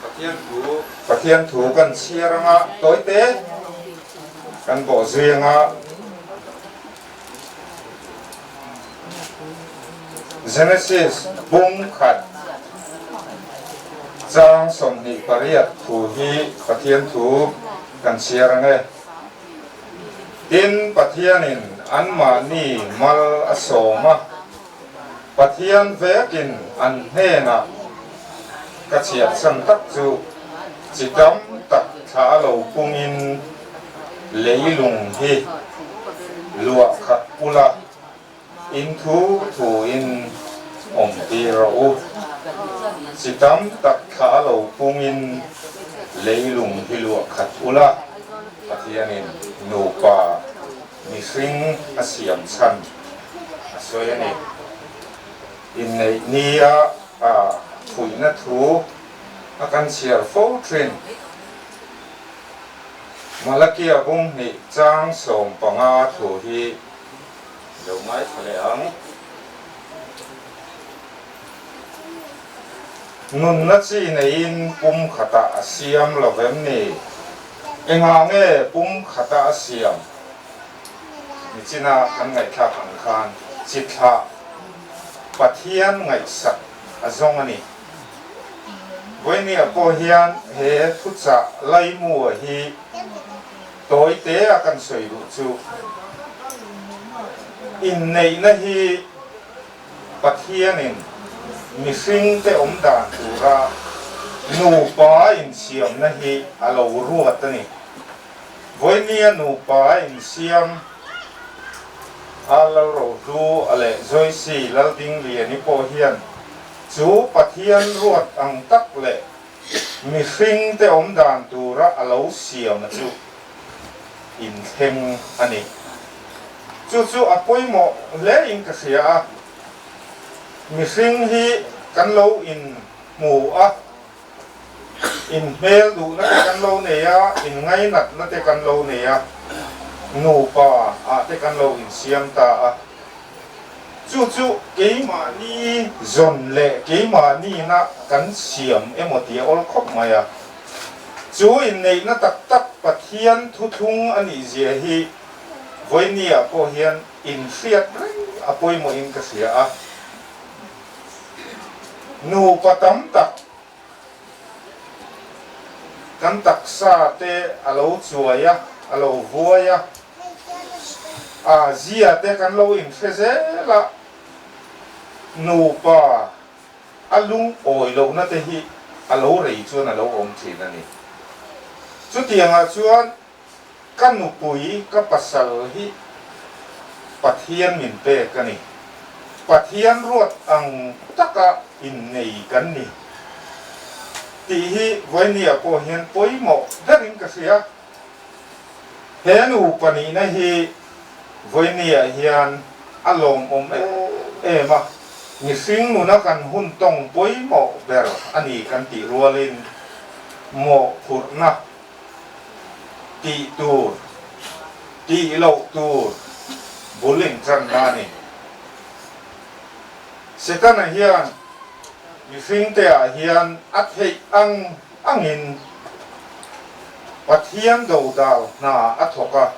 Pathian thu Pathian thu kan chhiar anga tawi te kan bawh zui anga Genesis bung khat chang 28 thu hi Pathian thu kan chhiar ang e. Tin, Pathianin anmahni mal a sawm a. Pathian vekin an hnenah ka chhiatsan tak chu chi tam tak thla a lo pungin leilung hi luah khat ula in thu thuin awm tir rawh u. Chi tam tak thla a lo pungin leilung hi luah khat ula Pathianin nupa mihring a siam chhan a sawi a ni. Inneih nia a fuihna thu a kan chhiar fo thin. Malakia bung hnih chang 15 thu hi lo ngaithla leh ang. Nunna chi neiin pum khatah a siam lo vem ni? Engah nge pum khata a siam? Nichina kan ngaihthlak ang khan chi thlah Pathian ngaihsak a zawng a ni. Vawinia pawh hian he thuchah laimua hi tawi te a kan sawi duh chu inneihna hi Pathianin mihringte awm dan tura nupa insiamna hi a lo ruat a ni. Vawinia nupa insiam a Lalrohlu a leh Joyce Laldingliani pawh hian chu Pathian ruat ang tak leh mihringte awm dan tura a lo siam chu inthleng a ni. Chu chu a pawimawh hle in ka hria a, mihring hi kan lo inhmu a, inhmel duhna te kan lo nei a, inngainatna te kan lo nei a, nupa ah te kan lo insiam ta a. Chu chu keimahni zawn leh keimahni-na kan siam emaw tih a awl khawp mai a. Chu inneihna tak tak Pathian thuthlung a nih zia hi vawinia pawh hian inhriat reng a pawimawhin ka hria a. Nupa tam tak kan taksa te a lo chuai a, a lo vuai a, a zia te kan lo inhre zel a, nupa a lungawi lohna te hi a lo rei chuan a lo awm thin a ni. Chutiangah chuan Ka nupui, ka pasal hi Pathian min pek a ni. Pathian ruat ang taka innei kan ni tih hi vawinia pawh hian pawimawh berin ka hria. He nupa nihna hi vawinia hian a lawmawm em em a, mihring nuna kan hun tawng pawimawh ber a ni kan tih rualin mawhphurhna Tih tur, tih loh tur bul inṭanna a ni. Setana hian mihringte ah hian a theih ang angin Pathian dodal hna a thawk a.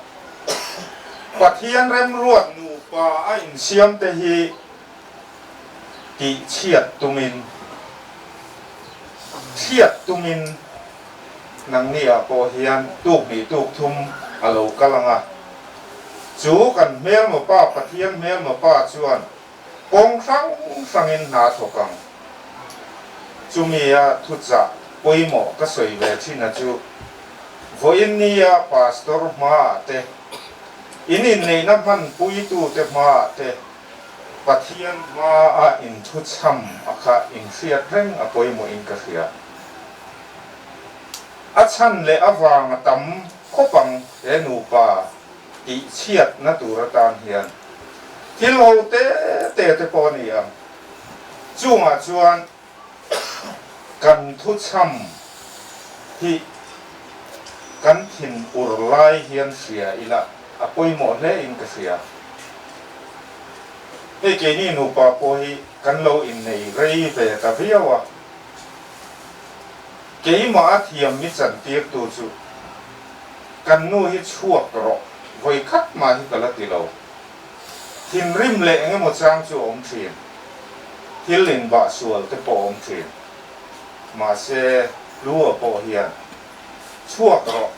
Pathian remruat nupa a insiamte hi tihchhiat tumin, chhiat tumin nangni ah pawh hian tuk hnih tuk thum a lo kal ang a. Chu kan hmelma pa Pathian hmelma pa chuan kawng hrang hrangin hna thawk ang. Chumi a thuchah pawimawh ka sawi ve thin a chu vawiin nia Pastor hmaah te, in inneihna hmanpuitute hmaah te, Pathian hmaa inthuchham a kha inhriat reng a pawimawhin ka hria. A chhan leh avang a tam khawp ang he nupa tihchhiatna tur atan hian thil ho te te te pawh a ni ang. Chungah chuan kan thuchham hi kan thin ur lai hian hria ila a pawimawh hle in ka hria. Hei keini nupa pawh hi kan lo innei rei ve ta viau a, keimah a thiam mi chantirtu chu kan nu hi chhuak rawh vawi khat mah hi ka la ti lo. Thinrim leh eng emaw chang chu a awm thin, thil inbah sual te pawh a awm thin. Mahse, Hlua pawh hian, Chhuak rawh,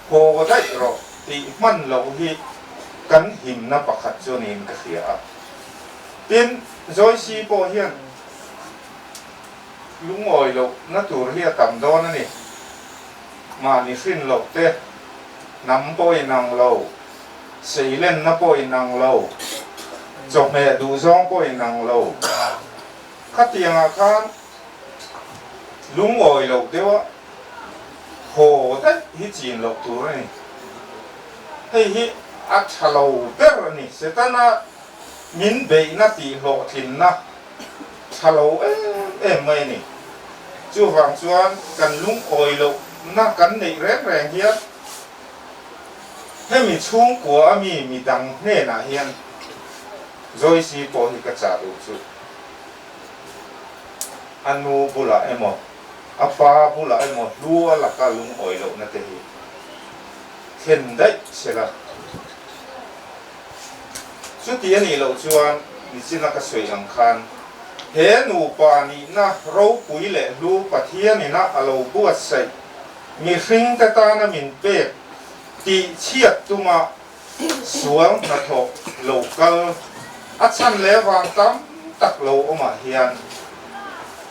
haw daih rawh tih hman loh hi kan himna pakhat chu niin ka hria a. Tin, Joyce pawh hian lungawi lohna tur hi a tam dawn a ni. Mahni hrin loh te, hnam pawh inang lo. Seilenna pawh inang lo, chawhmeh duhzawng pawh inang lo. Khatiangah khan lungawi loh deuha haw daih hi chin loh tur a ni. Hei hi a tha lo ber a ni. Setana min beihna tih hlawhtlinna. tha lo em em mai a ni. Chuvang chuan kan lungawi lohna kan neih reng reng hian hemi chhungkua a mi midang hnenah hian Joyce pawh hi ka chah duh chu a nu bulah emaw a pa bulah emaw hlu a laka lungawi lohna te hi thlen daih se la. Chuti a nih loh chuan nichina ka sawi ang khan he nupa nihna ropui leh hlu Pathianina a lo buatsaih mihringte tana min pek tih chhiat tuma sual hnathawh lo kal a chhan leh vang tam tak lo awmah hian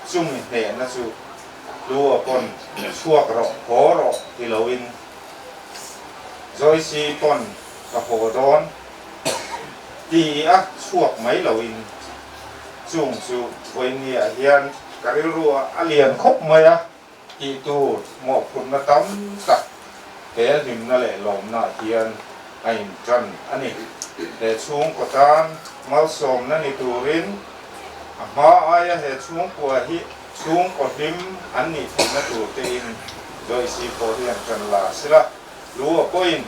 chumi hnehna chu hlu a pawn chhuak rawh haw rawh ti loin Joyce pawn ka haw dawn ti a chhuak mai loin chung chu vawinia hian ka rilru a lian khawp mai a tih tur mawhphurhna tam tak he hlimna leh lawmna hian a intan a ni. He chhungkaw tan malsawmna ni turin a hma aia he chhungkua hi chhungkaw hlim an nih theihna tur tein Joyce pawh hian tan la sila, lu a pawhin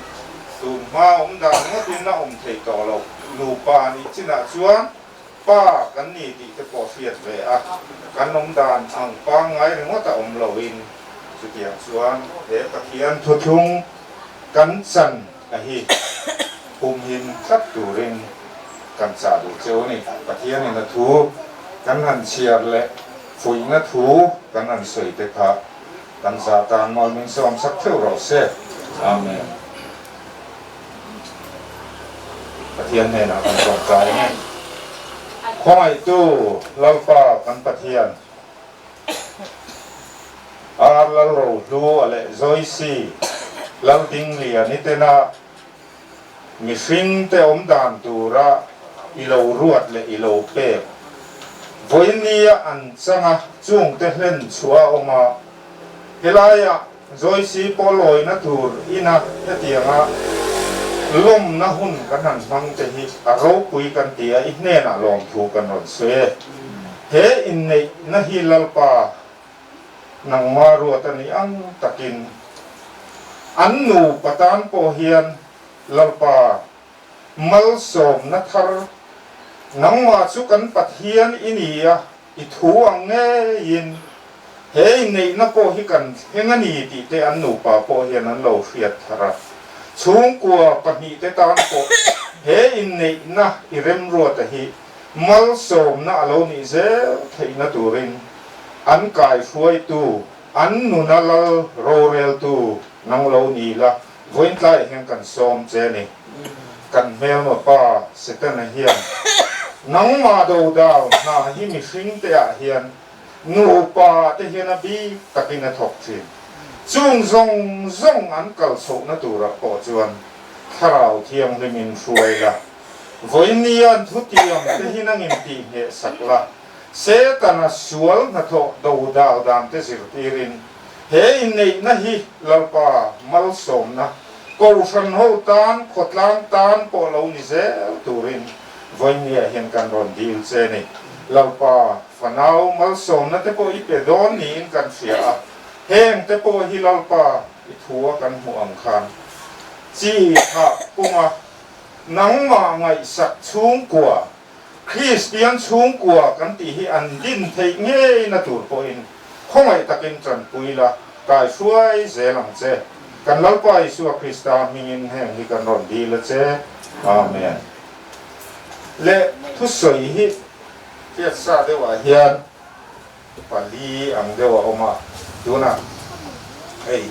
tun hma awm dan ngawtin a awm theih tawh loh. Nupa nih chinah chuan pa kan ni tih te pawh hriat ve a, kan awm dan ang pangngai ringawt a awm loin chutiang chuan he Pathian thuthlung kan chan a hi humhim tlat turin kan chah duh cheu a ni. Pathianin a thu kan han chhiar leh fuihna thu kan han sawi te kha kan zah tan mawl min sawm sak theuh rawh se. Amen. Pathian hnenah kan tawngtai a ni. Khawngaihtu Lalpa kan Pathian, Ar Lalrohlu a leh Joyce Laldingliani tena mihringte awm dan tura i lo ruat leh i lo pek. Vawinia an changa chungte hlen chhuah a awm a, helaiah Joyce pawh lawina tur ina hetianga lawmna hun kan han hmang te hi a ropui kan ti a, i hnenah lawmthu kan rawn sawi e. He inneihna hi Lalpa nangma ruat a nih ang takin an nupa tan pawh hian Lalpa malsawmna thar nangmah chu kan Pathian i ni a, i thu ang ngeiin he inneihna pawh hi kan thleng a ni tih te an nupa pawh hian an lo hriat thar a. Chhungkua pahnihte tan pawh he inneihna i remruata hi malsawmna a lo nih zel theihna turin an kaihruaitu, an nuna lal roreltu nang lo ni la, vawiin tlaiah hian kan sawm che a ni. Kan hmelma pa Setana hian nangmah dodal hna hi mihringte ah hian nupa te hian a bik takin a thawk thin. Chung zawng zawng an kal chhohna turah pawh chuan Thlarau Thianghlimin hruai la, vawiin thutiam te hi nangin tih hnehsak la, Setana sual hnathawh do dal dan te zirtirin he inneihna hi Lalpa malsawmna Kohhran ho tan, khawtlang tan pawh lo ni zel turin vawinia hian kan rawn dil che ni. Lalpa fanau malsawmna te pawh i pe dawn niin kan hria a, heng te pawh hi Lalpa i thu a kan hmuh ang khan chi thah punga nangmah ngaihsak chhungkua Kristian chhungkua kan tih hi an din theih ngeina tur pawhin khawngaih takin tanpui la, kaihruai zel ang che. Kan Lalpa Isua Krista hmingin heng hi kan rawn dil a che. Amen. Leh thusawi hi hriatsa deuhah hian pali ang deuh a awm a, tunah hei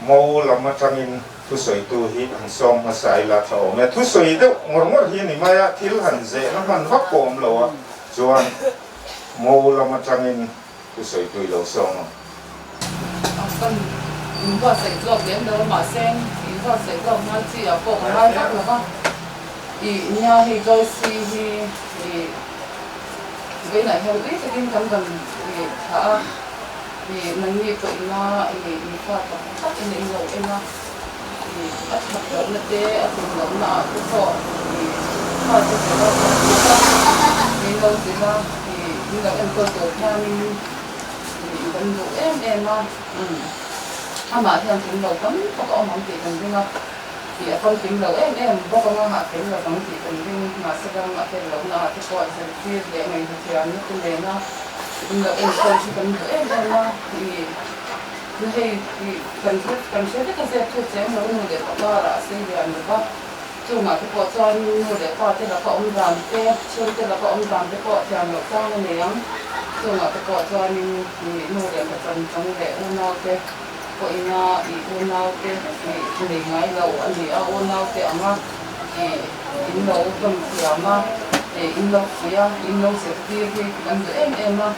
Mo lam atangin thusawitu hi han sawm hmasa ila tha awm e. Thusawi deuh ngawr ngawr hi a ni mai a, thil han zehna hman vak pawh awm lo a, chuan Mo lam atangin thusawitu i lo sawm ang. Kan inbuatsaih zawk lem lo a, mahse inbuatsaih zawk ngai chi ah pawh ka ngai vak lo va, ih nia hei Joyce hi ih Vawiinah hian ui takin kan rawn ih thlah a, ih nangni pawh ina ih mi fa tak tak in in lo en a, A that lohna te, a tlin lohna ah te pawh fate te lo kan zilh a, min lo zilh a, min lo enkawl tur hianin kan duh em em a. Amah hian tling lo tam tak a awm ang tih kan ring a, a famkim lo em em bawk anga a fel lo ang tih kan ring. Mahse ram a fel lohna ah te pawh zirtir leh ngaihhlathiamna te nena min lo enkawl hi kan duh em em a. Hei kan hre kan hre vek a zep thu cheng lo nu leh pa karah a sei lian lo va, chungah te pawh chuan nu leh pa te laka awm dan te, chhungte laka awm dan te pawh thiam loh chang a nei ang. Chungah te pawh chuanin ih nu leh pa chan chang leh unau te pawhin a ih unau te ih nei ngai lo a ni a, unau te anga ih in lo hlawm thiam a, ih in lo fuih a, in lo zirtir hi kan duh em em a.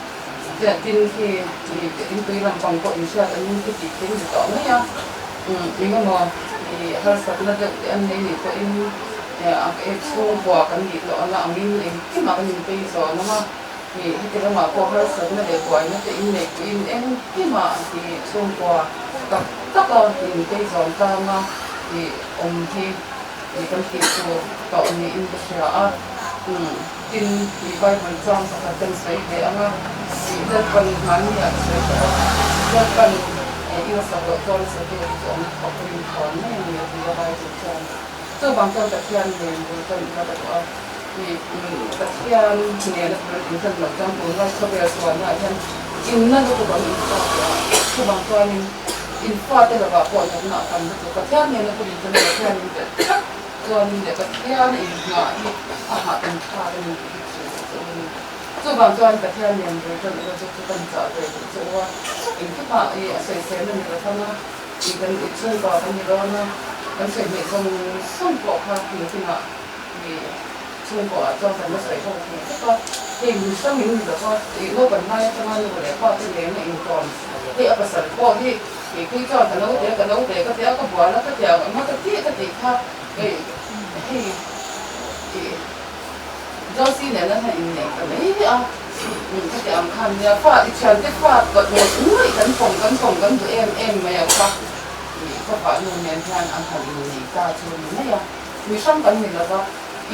Tin khi inpui lampang pawh inhriat an in tih khi ni tawh mai a, eng emaw harsatna deuh te an nei nih pawhin chhungkua kan nih tawh na angin engkimah kan inpei zawn ang a, heti lamah pawh harsatna leh buaina te inneih pawhin engkimah chhungkua tak taka inpei zawn tlanga awm hi kan tih tur tawh niin ka hria a. Tin, i Bible chuan pakhat kan sawi ve ang a, i Lalpan mahni ah ka sawi tawh a, Lalpan i la sak loh chuan satu chu awm thawk rin thawn mai a ni a ti a Bible chuan. Chuvang chuan Pathian nen bul tan ila ka duh a, i Pathian nena bul in tan loh chuan tunlai khawvel sualna ah hian inna lutuk an inchhuak leh a, chuvang chuanin in fate lovah pawh natna a tam lutuk, Pathian nena bul in tan loh hian in belh tlat. Chuan leh Pathian inngah hi a hahdam thlak a ni tih hi hrilh duh che u a ni. Chuvang chuan Pathian nen bul tan ula chu chu kan chah ve duh che u a, engkimah i a sawisel a ni lo thang a, i kan i chhungkua kan ni dawn a, kan sawi hmeh zawng zawng pawh kha engkimah i chhungkuaah chuan kan la sawi ho thei vek a, hei mi hrang in ni lo va, i naupang lai atanga nu leh pa te nena inkawm hei a pasal pawh hi Kei phei chuan ka naute ka naute ka tia ka bual a ka tia ang a ka tih ka tih kha hei hei ih Josie nen a han inneih ta mai a ka ti ang khan nia fa i thiante fa tawt ngawih ngawih kan pawm kan pawm kan duh em em mai ang kha ih ka vahnu nen hian an han inneih ta chu ni mai a mi hrang kan ni lova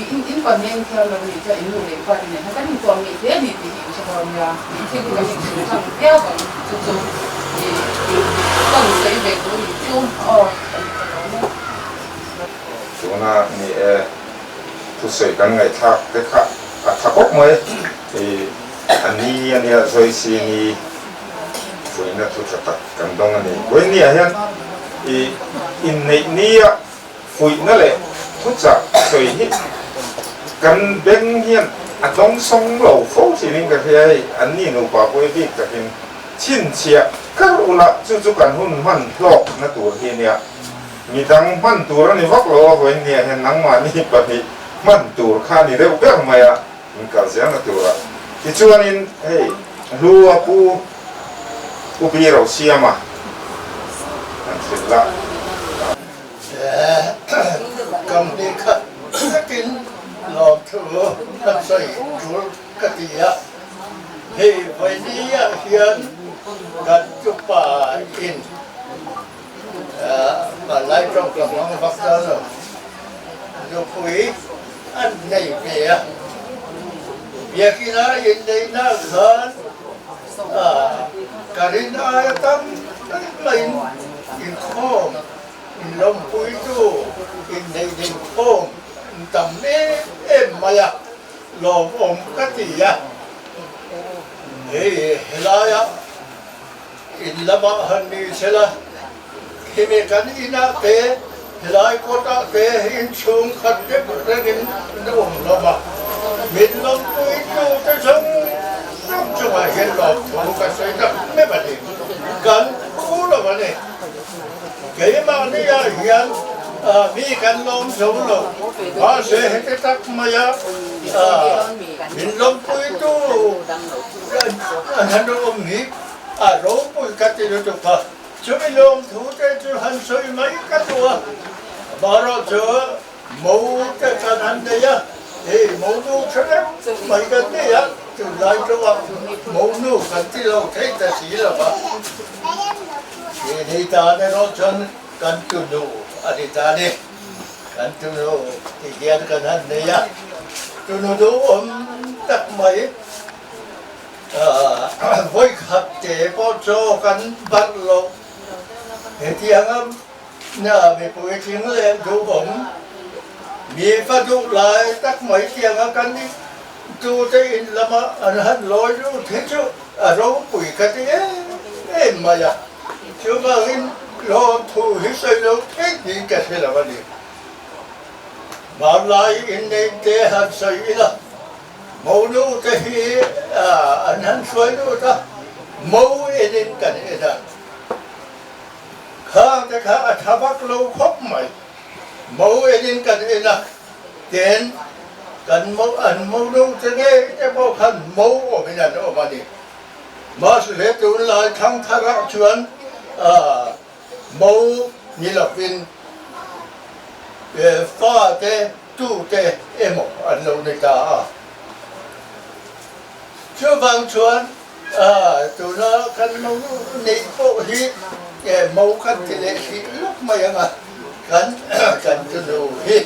ih in in pahnih a inthiar lo nih chuan in nu leh in pa te nen hian kan intuam ngeih hle a ni tih hi in hre dawn nia tih thil hi kan inchhung thang viau ang chu chu ih kan sawi ve tur nih chu aw kan hre dawn e. Tuna ni e thusawi kan ngaihthlak te kha a tha khawp mai ih a ni a nia Joyce ni fuihna thu tha tak kan dawng a ni. Vawinia hian ih inneih nia Fuihna leh thuchah sawi hi kan beng hian a dawngsawng lo fo thin in ka hria hei, an ni nupa pawh hi bik takin chhinchhiah kar ula chu chu kan hun hman hlawk na tur hi ania, midang hman tur a ni vak lo a vawiin nia hian nangmahni pahnih hman tur kha a ni deuh ber mai a, min kal zel na tura tichuanin hei hlu a pu Pu Biro Siama kan hrilh la. Company khat takin lawmthu kan sawi tul ka ti a, hei vawinia hian kan tupa in palai tawng ka hmang vak ta lo, nupui an nei ve a, biakina inneihna khan Ka rin aia tam tak maiin inkhawm, inlawmpuitu, inneih inkhawm an tam em em mai a, lawmawm ka ti a. Hei helaia in lamah han ni sela, khimi kan inah te, helai kawtah te inchhung khat deuh rengin an awm hlawm a, min lawmpuitu te zawng zawng chungah hian lawmthu ka sawi tak meuh a ni. Kan phu lo a ni. Keimahni ah hian mi kan lawm zo lo, mahse heti tak maia min lawmpuitu an han awm hi a ropui ka ti lutuk a. Chumi lawmthu te chu han sawi mai ka duh a, amaherawhchu mo te kan han nei a, hei monu tha deuh mai kan nei a, tunlai tawngah monu kan ti lo thei ta si lo va, he ni tan erawh chuan kan tunu. a ni ta a ni. Kan tunu ti hian kan han nei a, tunu duhawm tak mai vawikhat te pawh chaw kan barh loh hetianga mipui tling leh duhawm mi fa duh lai tak mai tianga kan tute in lama an han lawi lut hi chu a ropui ka ti em em mai a. Chuvangin lawmthu hi sawi lo theih niin ka hre lo a ni. Hmanlai inneihte han sawi ila, monu te hi an han hruai lut a, mo enin kan en a. Khang te kha a tha vak lo khawp mai. Mo enin kan en a, ten kan mo an monu te ngei te pawh khan mo awmin an awm a ni. Mahse tunlai thangtharah chuan mo ni lovin fate tute emaw an lo ni ta a. Chuvang chuan tuna kan mo neih pawh hi mo kan ti leh hrih lawk mai ang a, kan kan tunu hi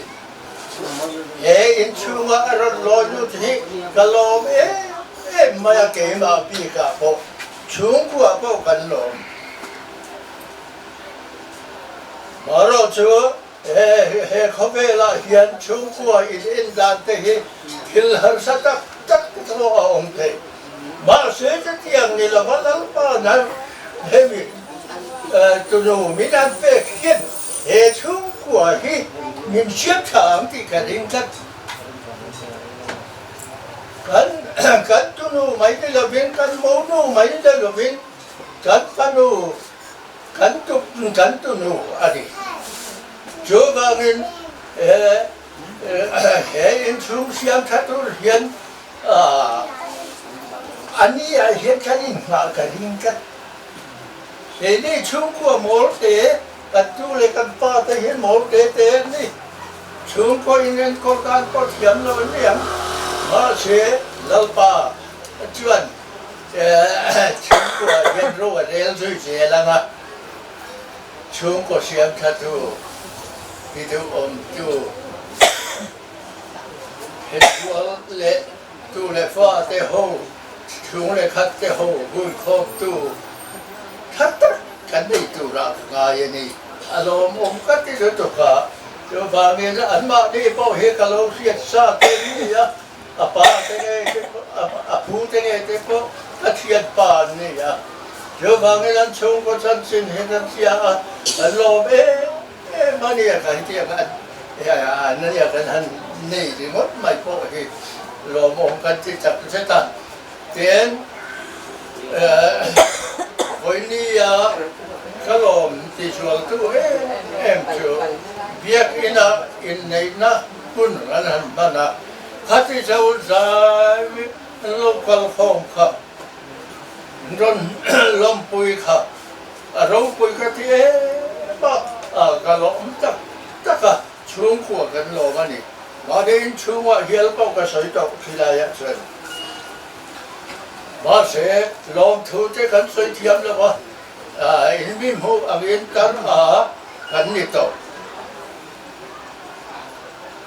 he inchhunga a rawn lawi lut hi ka lawm em em mai a, keimah bikah pawh chhungkua pawh kan lawm. Marawh chu he khawvelah hian chhungkua in en dan te hi thil harsa tak tak te pawh a awm thei. Mahse chutiang ni lova Lalpa nan hemi tunu min han pek hian he chhungkua hi min hriat tha ang tih ka ring tlat. Kan kan tunu mai ni lovin, kan monu mai ni lovin, kan fanu, kan tu kan tunu a ni. Chuvangin he inchhung siam tha tur hian a ni ah hian kan inhngah ka ring tlat. Keini chhungkua mawl te, kan tu leh kan pa te hi mawl te te an ni. Chhungkaw in enkawl dan pawh thiam lo an ni ang. Mahse, Lalpa chuan chhungkua hian ro a rel zui zel ang a, chhungkaw siam tha tu, ti duhawmtu, Hentual leh tu leh fa te ho, chhung leh khat te ho huikhawmtu tha tak kan nei turah ka ngai a ni. A lawmawm ka ti lutuk a, chuvangin anmahni pawh hi ka lo hriat sa te ni a, a pa te nge te pawh, a phu te nge te pawh ka thian pa an ni a, chuvangin an chhungkaw chanchin hi kan hria a, an lawm em em a nia ka hetiang a an nia kan han nei ringawt mai pawh hi lawmawm kan ti tak zet a, tin vawinia ka lawm ti zualtu em em chu biakina inneihna hun an han hman a, khati zo zai lo kal khawm kha rawn lawmpui kha a ropui ka ti em a, ka lawm tak tak a, chhungkua kan lawm a ni. Mahni inchhungah hial pawh ka sawi tawh khilaiah chuan. Mahse, lawmthu te kan sawi thiam lo a, in mi hmuh angin tar a kan ni tawh.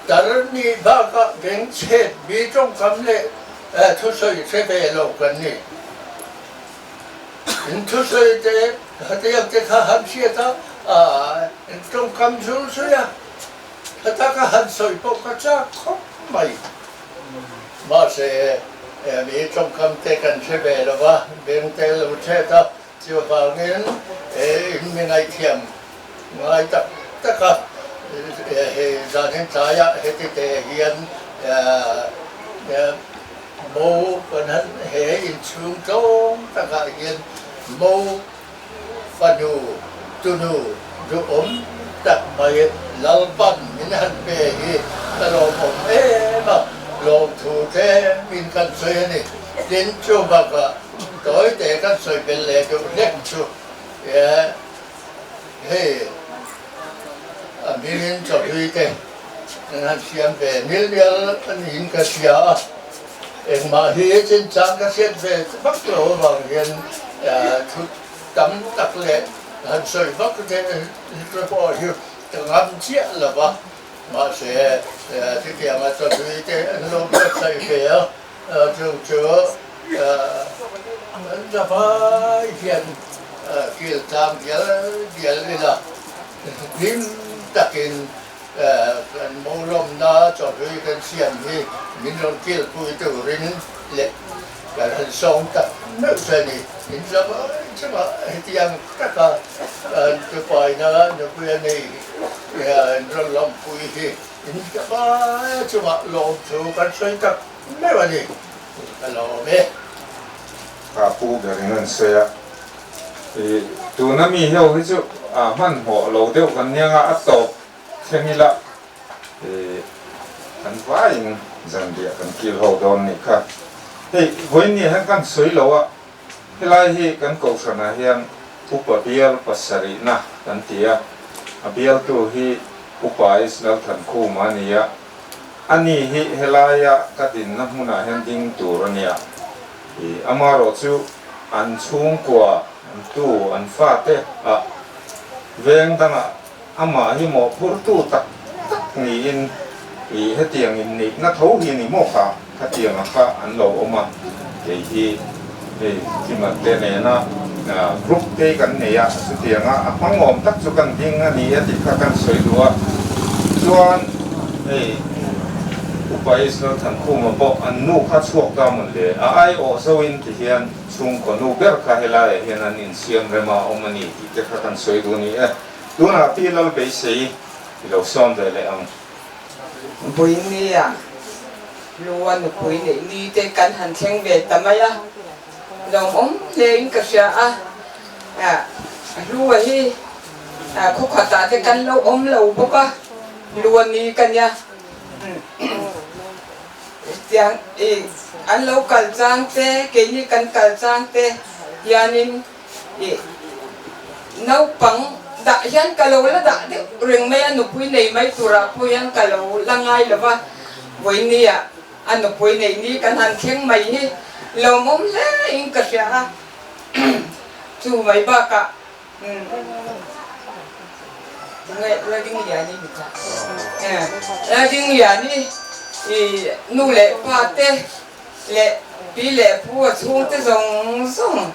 Tar nih bakah bengchhet mi tawngkam leh thusawi hre ve lo kan ni. In thusawi te hetiang te kha han hriat a, in tawngkam zul zui a, heta ka han sawi pawh ka chak khawp mai. Mahse, mi tawngkam te kan hre ve lo va, beng te lo chhet a, chuvangin in mi ngaihthiam ngai tak tak a, hei zanin tlaiah heti te hian Mo kan han he inchhung tlawm takah hian mo fanu tunu duhawm tak mai Lalpan min han pe hi ka lawmawm em a, lawmthu tlemin kan sawi a ni. Tin, chu bakah tawi te kan sawi bel leh duh hlek chu hei a hmingin chawhlui te Kan han siam ve nil nil a niin ka hria a, engmah hi chinchang ka hriat ve vak lo avang hian thu tam tak leh han sawi vak te pawh hi. ta ngam chiah lo va, mahse chutianga chawhlui te an lo buatsaih ve a, chung chu kan zavai hian kil tlang dial dial ila hlim takin kan molawmna chawhlui kan siam hi min rawn kilpui turin leh kan han sawm tak meuh che a ni. In zavai chungah hetiang taka an tupaina nupui a nei an rawn lawmpui hi in zavai chungah lawmthu kan sawi tak meuh a ni. Ka lawm e. Ka pu berin an sawi a, i tuna mi ho hi chu a hmanhmawh lo deuh kan nia nga a tawp thleng ila i kan vaiin zanriah kan kil ho dawn nih kha. Hei vawiin hian kan sawi lo a, helai hi kan kohhranah hian upa bial pasarihna kan ti a, a bialtu hi Upa Israel Thankhuma a ni a, Ani hi helaia ka dinna hmunah hian ding tur a nia. I amarawh chu an chhungkua, an tu, an fate ah veng dangah amah hi mawhphurtu tak tak niin i hetiang in nihna tho hi a ni maw kha? Khatianga kha an lo awm a, kei hi hei Kimate nena group te kan nei a, chutianga a hmangawm tak chu kan ding a ni a tih kha kan sawi duh a. Chuan hei Upa Israel Thankhuma pawh an nu kha chhuak ta mawn le, a aiawh zoin ti hian chhungkaw nu ber kha helaiah hian an insiam rem a awm a ni tih te kha kan sawi duh a ni e. Tunah Pi Lalbeisei i lo sawm ve leh ang. Buinia lua nupui neih ni te kan han thleng ve ta mai a, lawmawm hle in ka hria a, hlua hi khaw khatah te kan lo awm lo bawk a, lua ni ka nia tiang i an lo kal chang te keini kan kal chang te hianin I naupang dah hian ka lo la dah deuh reng mai a, nupui nei mai turah pawh hian ka lo la ngai lo va, vawinia a nupui nei ni kan han thleng mai hi lawmawm hle in ka hria a, chu mai bakah tunge Ladingliani mi kha Ladingliani i nu leh pa te leh pi leh pu a chhungte zawng zawng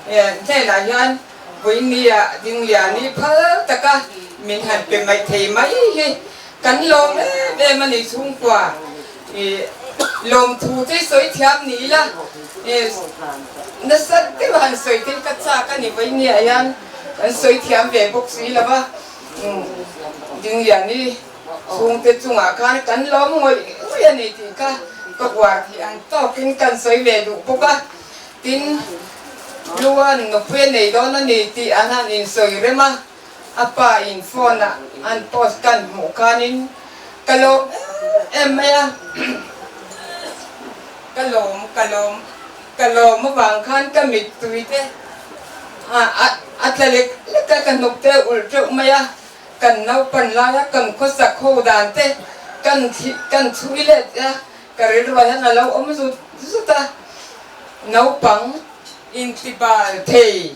hnenah hian Puinia Dingliani phal taka min han pe mai thei mai hi kan lawm em em a ni chhungkua i lawmthu te sawi thiam ni ila nasa deuh han sawi thei ka chak a ni Puinia hian kan sawi thiam ve bawk si lo va Dingliani Chhungte chungah khan kan lawm ngawih ngawih a ni tih kha ka uar thei ang tawkin kan sawi ve duh bawk a. Tin, Luan nupui a nei dawn a ni tih an han insawi rem a, a pa in phone ah an post kan hmuh khanin ka lawm em em mai a. Ka lawm, ka lawm, ka lawm avang khan ka mittui te a tla lek lek a, ka hnuk te ulh teuh mai a. Kan naupan laia kan khawsak ho dan te kan kan chhui let a, ka rilruah hian a lo awm zut zut a. Naupang intibal thei,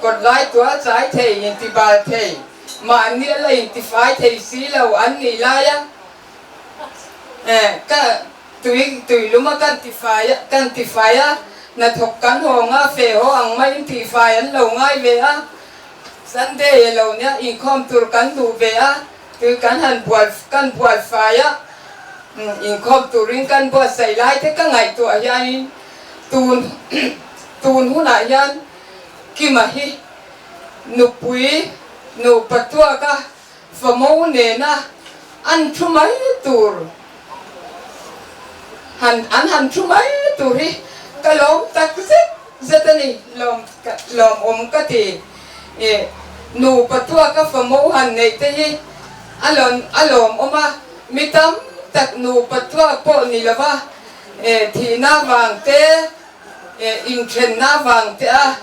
kawt lai tual chai thei intibal thei, mahni a la intifai thei si lo an nih laia ka tui tuiluma kan tifai kan tifai a, hnathawk kan haw nga fe haw ang maiin tihfai an lo ngai ve a. Sunday a lo nia inkhawm tur kan duh ve a, tui kan han bual kan bual fai a, inkhawm turin kan buatsaih lai te ka ngaihtuah hianin tun tun hunah hian Kima hi nupui nupa tuaka famo nena an thu mai tur han an han thu mai tur hi ka lawm tak zet zet a ni, lawm lawmawm ka ti. I nupa tuaka famo han neih te hi a lawn a lawmawm a, mi tam tak nupa tuak pawh ni lova thihna vang te, inthenna vang te a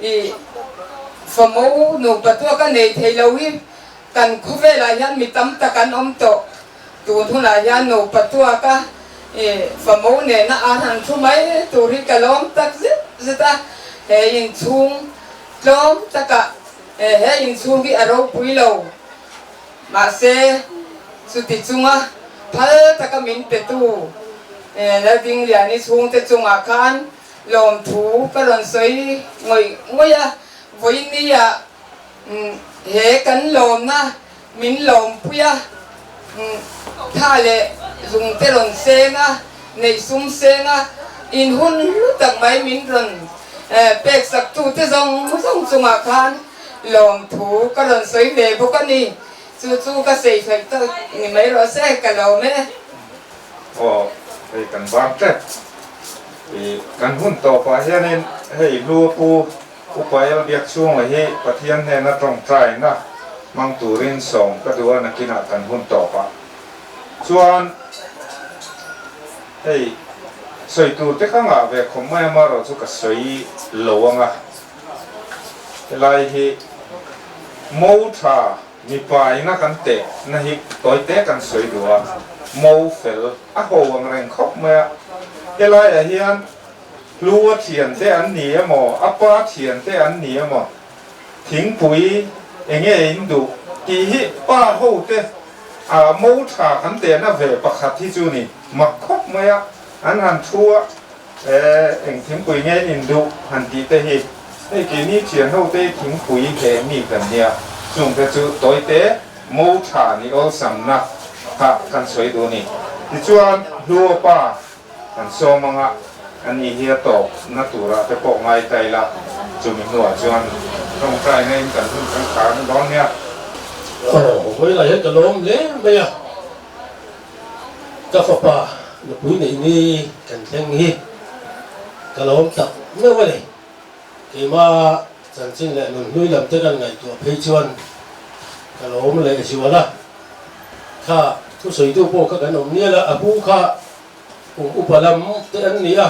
I famo nupa tuaka nei thei lo hi kan khawvelah hian mi tam tak an awm tawh. Tun hunah hian nupa tuaka i famo nena an han thu mai tur hi ka lawm tak zet zet a. He inchhung tlawm takah he inchhung hi a ropui lo. Mahse, chuti chunga phal taka min petu Laldingliani chhungte chungah khan lawmthu ka rawn sawi ngawih ngawih a, vawinia he kan lawmna min lawmpui a, tha leh zungte rawn seng a, neih sum seng a, in hun hlu tak mai min rawn pek sak tute zawng zawng chungah khan lawmthu ka rawn sawi ve bawk a ni. Chu chu ka sei thlawih tawk ni mai rawh se, ka lawm e. Aw, hei kan bang tlat. I kan hun tawpah hianin hei hlu a pu Upa El biak chhunga hi Pathian hnena tawngtaina hmang turin sawm ka duh a nakinah kan hun tawpah chuan hei sawi tur te kha ngah ve khawp mai amaherawh chu ka sawi lo ang a. Helai hi Mo tha mipa ina kan teh na hi tawi te kan sawi duh a, Mo fel a ho ang reng khawp mai a. Helaiah hian Hlu a thian te an ni emaw, a pa thian te an ni emaw, thingpui enge in duh tih hi pa ho te ah Mo tha kan teh na ve pakhat hi chu ni mak khawp mai a, an han thu a. Eng thingpui nge in duh han tih te hi hei keini thian ho te thingpui he mi kan nia chung te chu tawi te mo tha ni awlsam na kha kan sawi duh a ni. Tichuan Hluo pa kan sawm anga a ni hi a tawp na turah te pawh ngai ta ila chumi hnuah chuan tawngtai na in kan hun kan khar dawn nia. Aw vawilah hian ka lawm hle mai a. Ka fapa nupui neih ni kan thleng hi ka lawm tak meuh a ni. Keimah chanchin leh nunhlui lam te kan ngaihtuah phei chuan ka lawm leh zual a. Kha thusawitu pawh kha kan awm nial a, a pu kha kum upa lam te an ni a,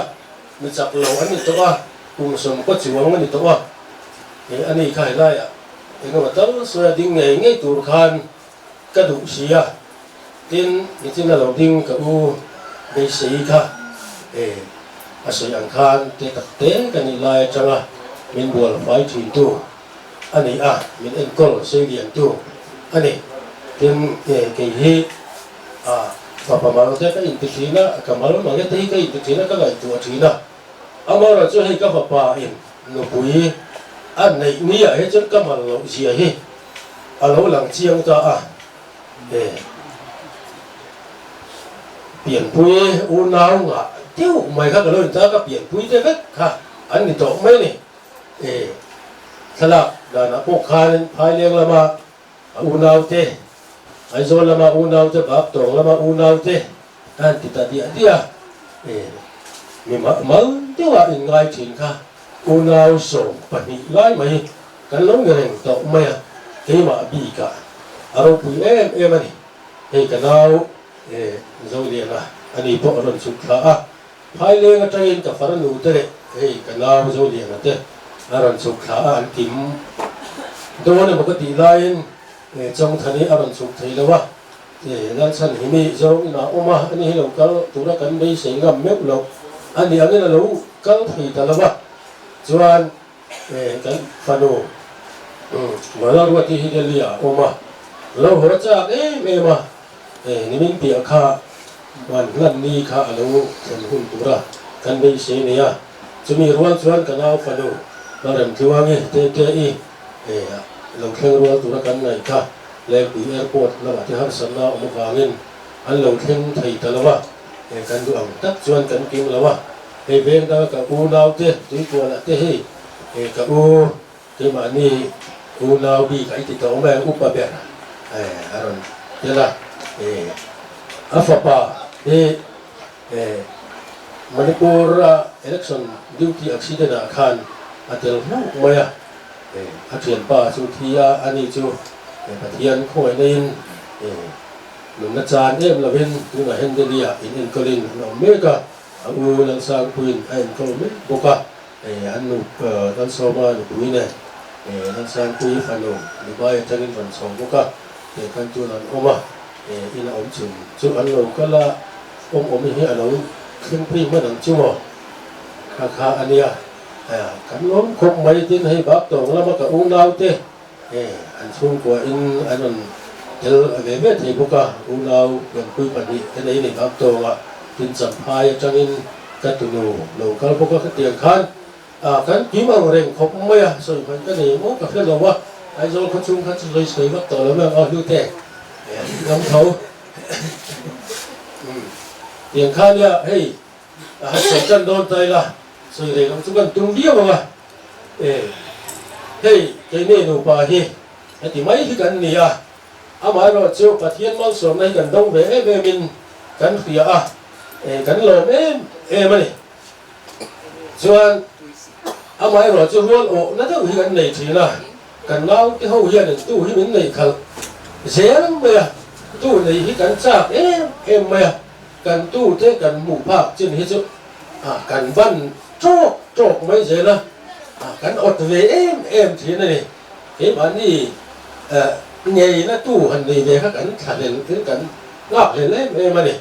mi chak lo an ni tawh a, kum sawmkaw chuang a ni tawh a. A ni kha helaiah engemaw tal sawi a ding ngei ngei tur khan Ka duh si a, tin nichin a lo ding ka u beisei kha e a sawi ang khan te tak te ka nih lai atanga min bual fai thin tu a ni a, min enkawl sei lian tu a ni. Tin e kei hi a fapa mal te ka inti thin a, ka mal mange te hi ka inti thin a, ka ngaihtuah thin a, amaherawh chu hei ka fapa in nupui a neih ni ah hi chuan ka mal loh zia hi a lo lang chiang ta a, e pianpui unau ngah deuh mai kha ka lo inta ka pianpui te vek kha an ni tawh mai a ni. E thlalak danah pawh khan Phaileng lama a unau te, Aizawl lama unau te, Baptawng lama unau te a han ti ta diah diah a, e mi mal deuha inngai thin kha unau 12 lai mai Kan lo ni reng tawh mai a, keimah bikah a ropui em em a ni. Hei ka nau e Zoliana a ni pawh a rawn chhuk thla a, Phaileng atangin ka farnu te leh hei ka nau Zoliana te a rawn chhuk thla a, an kim dawn emaw ka tih laiin e Chawngthani a rawn chhuk thei lo a, e Lalchhan hi mi zawng inah awm a, ani hi lo kal tura kan beisei ngam meuh loh a ni angin a lo kal thei ta lo a, chuan Kan fanu Mala Ruati hi Delhi ah a awm a, lo haw chak em em a, nimin piah kha van hlan ni kha a lo thlen hun tura kan beisei nei a, chumi rual chuan ka nau fanu Lalremtluangi Tete-i lo thleng rual tura kan ngaih kha Lengpui Airport lamah te harsatna awm avangin an lo thleng thei ta lo a, kan duh ang tak chuan kan kim lo a. Hei veng danga ka unaute tuikualah te hei ka u keimahni unau bik a i ti tawh mai ang upa ber a rawn tel a, a fapa hi Manipur a election duty accident ah khan a tel hlauh mai a, a thianpa chu thi a, ani chu Pathian khawngaih naiin nunna chan em lovin tunah hian Delhi ah in enkawlin an awm mek a. A u Lalsangpuiin a enkawl mek bawk a, an nu Lalsawma nupui nen Lalsangpui fanu Dubai atangin rawn chho bawk a, teh khan tun an awm a, in a awm chhun chu an lo kal a, awm awm hi a lo thleng phei hman ang chu maw? Kha kha a nia, kan lawm khawp mai tin hei bak tawng lama ka unaute an chhungkua in an rawn. tel ve ve thei bawk a, unau pianpui pahnih te nei nei vang tawnga tin Champhai atangin ka tunu lo kal bawk a ka tiang khan ah kan kim ang reng khawp mai a, sawi hman ka nei maw ka hre lo a, Aizawl khaw chhung kha chu sawi sawi vak tawh lo mai ang aw hlute lam tho tiang khan nia hei a han sawi tan dawn ta ila sawi reng ang chu kan tum viau ang a e hei keini nupa hi heti mai hi kan ni a amaherawhchu Pathian malsawmna hi kan dawng ve em em in kan hria a e kan lawm em em a ni chuan amaherawhchu rual awhna deuh hi kan nei thin a kan naute ho hianin tu hi min neih khalh zel mai a tu nei hi kan chak em em mai a. Kan tute kan hmuh phak chin hi chu kan ban tawk tawk mai zel a, kan awt ve em em thin a ni. Keimahni ngeina tu han nei ve kha kan thlahlel in kan nghakhlel em em a ni.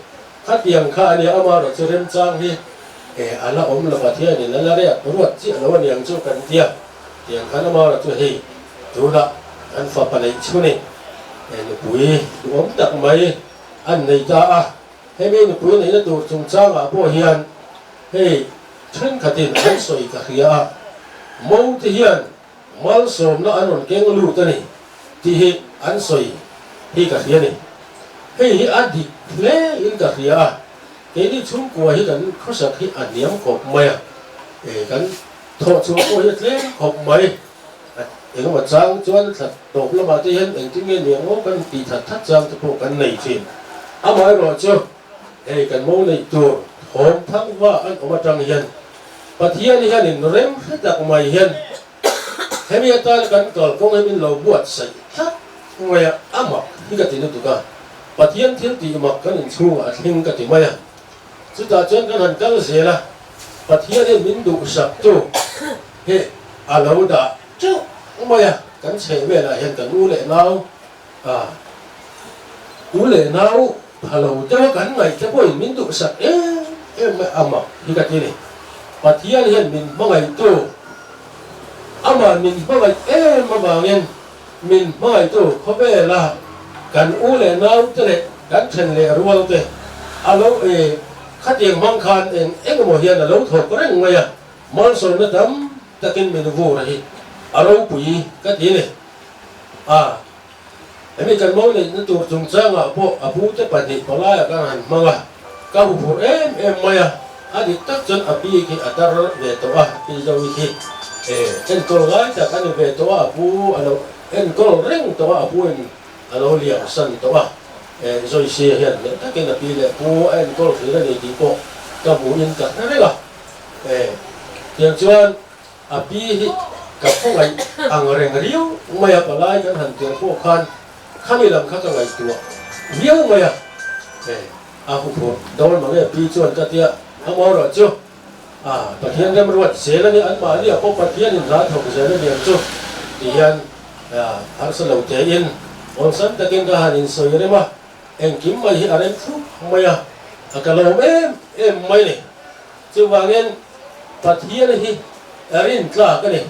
Khatiang kha a nia, amaherawh chu remchang hi a la awm lo, Pathianin a la riat ruat chiah lo a niang chu kan tia. Tiang khan amaherawh chu hei tunah kan fapa neih chhunin nupui duhawm tak mai, an nei ta a, hemi nupui neihna tur chungchangah pawh hian hei thenkhatin an sawi ka hria a, Mo te hian malsawmna an rawn keng lut a ni tih hi an sawi hi ka hria a ni. Hei hi a dik hle in ka hria a, keini chhungkua hi kan khawsak hi a hniam khawp mai a, kan thawhchhuah pawh hi a tlem khawp mai. Engemaw chang chuan thla tawp lamah te hian engtin nge ni ang aw kan tih that that chang te pawh kan nei thin. Amaherawhchu hei kan mo neih tur thawm thang va an awm atang hian Pathian hianin rem hre tak mai hian hemi atan kan kalkawng hi min lo buatsaih tlat mai a, a mak hi ka ti lutuk a, Pathian thil tih mak kan inchhungah a thleng ka ti mai a. Chutah chuan kan han kal zel a, Pathian hian min duhsaktu hi a lo dah teuh mai a, kan chheh velah hian kan u leh nau a, u leh nau pha lo deuha kan ngaih te pawhin min duhsak em em mai a mak hi ka ti ni. Pathian hian min hmangaihtu, amah min hmangaih em avangin Min hmangaihtu khawvela kan u leh naute leh kan then leh rualte a lo e khatiang hmang khan eng engemaw hian a lo thawk reng mai a, malsawmna tam takin min vur a hi a ropui ka ti ni. A, hemi kan mo neihna tur chungchangah pawh a pute pahnih palaiah kan han hmang a, ka huphurh em em mai a, a dik tak chuan a pi khi a tar ve tawh a, Pi Zoe khi e enkawl ngai tak a ni ve tawh a, a pu a lo enkawl reng tawh a, a pu in a lo liam san tawh a, e Zoe sia hian hneh takin a pi leh pu a enkawl thin a ni tih pawh ka hmuhin ka hre reng a, e tiang chuan a pi hi ka khawngaih ang reng riau mai a, palai kan han tirh pawh khan khami lam kha ka ngaihtuah viau mai a, e a huphurh dawn mange pi chuan ka tia a maw chu. A, Pathian remruat zel a ni, anmahni ah pawh Pathianin hla thawk zel a ni ang chu ti hian harsa lo tein awlsam takin ka han insawi rem a, engkim mai hi a rem thlup mai a, a ka lawm em em mai ni. Chuvangin Pathian hi rin tlak a ni,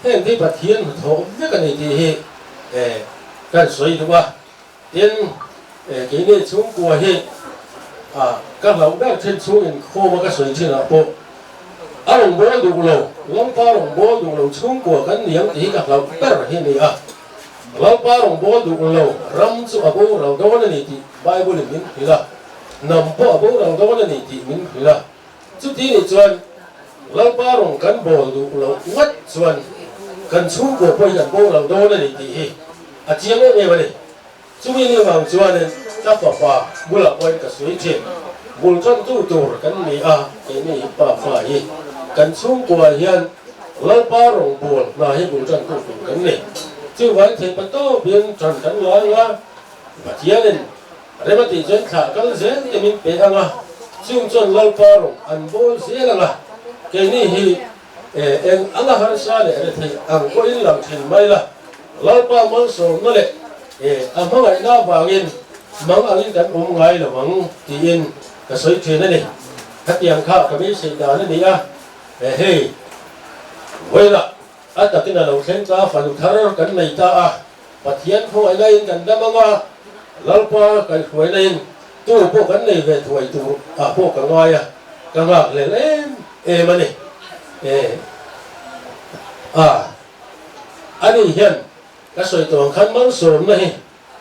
heng hi Pathian hnathawh vek a ni tih hi kan sawi duh a. Tin, keini chhungkua hi ka hlauh ber thin chhung inkhawm a ka sawi thinah pawh a rawn bawl duh lo, Lalpa rawn bawl duh lo chhungkua kan ni ang tih hi ka hlauh ber hi a ni a. Lalpa rawn bawl duh lo ram chu a boral dawn a ni tih Bible in min hrilh a, hnam pawh a boral dawn a ni tih min hrilh a. Chuti nih chuan Lalpa rawn kan bawl duh loh ngat chuan kan chhungkua pawh hi kan boral dawn a ni tih hi a chiang em em a ni. Chumi ni avang chuanin ka fapa bulah pawhin ka sawi thin. Bul tantu tur kan ni a, keini pa fa hi kan chhungkua hian Lalpa rawn bawl hna hi bul tantu tur kan ni. Chuvangin theihpa tawpin tan kan ngai ang a, Pathianin Rem a tih chuan thlah kal zel te min pe ang a, chung chuan Lalpa rawng an bawl zel ang a, keini hi eng anga harsa leh retheih ang pawhin lang thin mai la, Lalpa malsawmna leh a hmangaihna avangin mang angin kan awm ngai lo ang tiin ka sawi thin a ni. Khatiang kha ka beisei dan a ni a, hei vawilah a takin a lo thleng ta, fanu thar kan nei ta a, Pathian khawngaih laiin kan dam ang a. Lalpa kaihhruaina in tu pawh kan nei ve thuai tur ah pawh ka ngai a, ka nghak hlel em em a ni. E a, ani hian ka sawi tawh ang khan malsawmna hi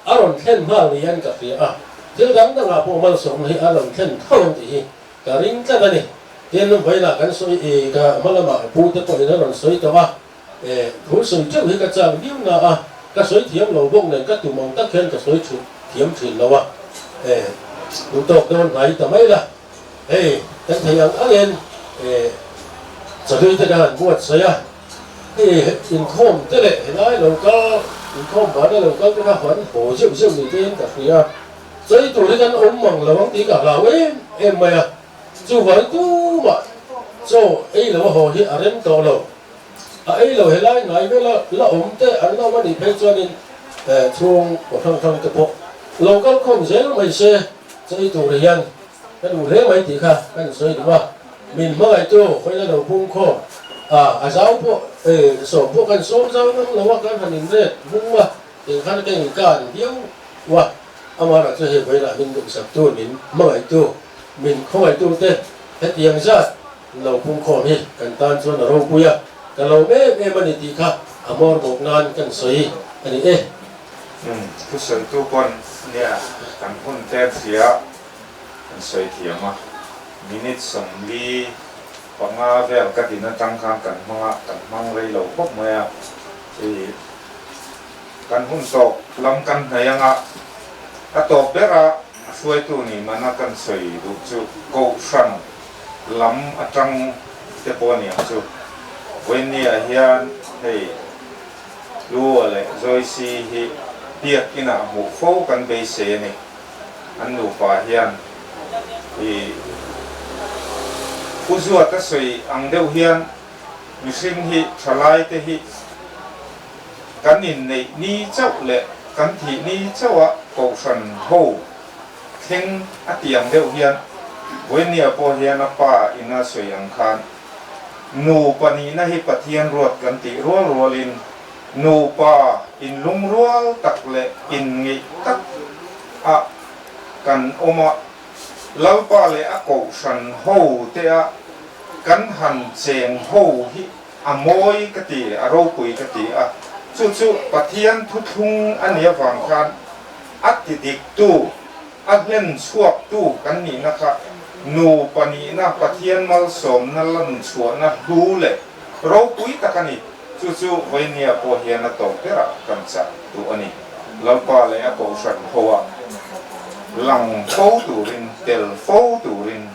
a rawn thlen nghal niin ka hria a, thil dang dangah pawh malsawmna hi a rawn thlen tho ang tih hi ka ring tlat a ni. Tin, vawiinah kan sawi i ka hma lamah pu te pawhin a rawn sawi tawh a, e thu sawi teuh hi ka chak viau na a, ka sawi thiam lo bawk nen ka tum ang tak hian ka sawi chhut thiam thin lo a, e duh tawk dawn hnai ta mai la, hei kan thei ang angin e chawhlui te ka han buatsaih a. Hei inkhawm te leh helai lo kal, inkhawm vana lo kal te kha han haw zeuh zeuh ni te in ka hria. Chei tur hi kan awm mang lo ang tih ka hlau em em mai a, chuvang tumah chaw ei lo a haw hi a rem tawh lo. A ei lo helai ngai vela la awm te an la awm a nih phei chuanin chhung aw hrang hrang te pawh lo kal khawm zel mai se chei tur hian Ka duh hle mai tih kha ka insawi duh a, min hmangaihtu hawina lo pung khawm a, a zau pawh e sawm pawh kan sawm zau ngam lo a, kan han inret hmung a, tiang khan ka inkan viau a, amaherawhchu hei vawiinah min duhsaktu, min hmangaihtu, min khawngaihtu te hetiang zat lo pung khawm hi kan tan chuan a ropui a, ka lawm em em a ni tih kha a hmawr bawk nan kan sawi a ni e. Umm, thusawitu pawn nia kan hun tlem hria. Kan sawi thiam a, minute 45 vel ka din atang khan kan hmang a, kan hmang rei lo khawp mai a, ih kan hun tawp lam kan hnaih anga a tawp ber a, a hruaitu ni mana kan sawi duh chu Kohhran lam atang te pawh a ni ang chu. Vawiinniah hian hei Hlua leh Joyce hi biakinah hmuh fo kan beisei a ni. An nupa hian i Pu Zuata sawi ang deuh hian mihring hi thalai te hi kan inneih ni chauh leh kan thih ni chauha kohhran ho thleng a ti ang deuh hian Vawinia pawh hian a pa ina sawi ang khan nupa nihna hi Pathian ruat kan tih rual rualin Nupa inlungrual tak leh inngeih tak ah kan awm a, Lalpa leh a kohhran ho te ah kan han cheng ho hi a mawi ka ti, a ropui ka ti a, chu chu Pathian thuthlung a nih avang khan a ti dik tu, a hlen chhuak tu kan nihna kha nupa nihna Pathian malsawmna lanchhuahna hlu leh ropui tak a ni. Chu chu Vainia pawh hian a tawp berah kan chah duh a ni. Lalpa leh a kohhran hoa lang fo turin, tel fo turin,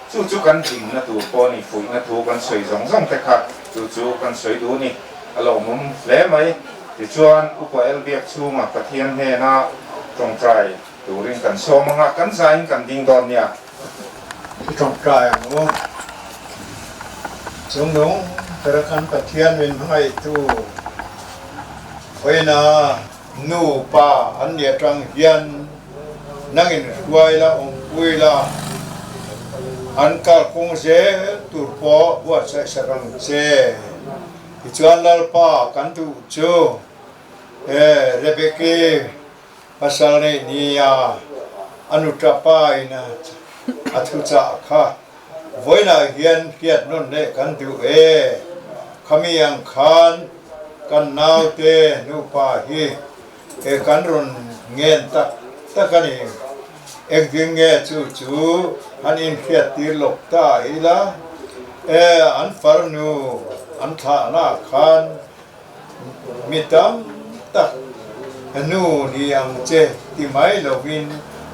chu chu kan hlimna tur pawh a ni, fuihna thu kan sawi zawng zawng te kha chu chu kan sawi duh a ni. A lawmawm hle mai. Tichuan, Upa Elbiak chhunga Pathian hnena tawngtai turin kan sawm ang a, kan zaiin kan ding dawn nia. I tawngtai ang u. Chungnung ber kan Pathian min hmangaihtu Vawiina nu pa an nih atang hian nangin hruai la, awmpui la, an kalkawng zel tur pawh buatsaih sak ang che. Tichuan Lalpa kan duh chu e Rebeki Pasal neih nia a nuta pa in a thuchah kha vawiinah hian hriat nawn leh kan duh e. Khami ang khan kan naute nupa hi e kan rawn ngen tak tak a ni. Engtin nge chu chu han inhriat tir lawk ta ila e an farnu an thlahna khan Mi tam tak nu ni ang che ti mai lovin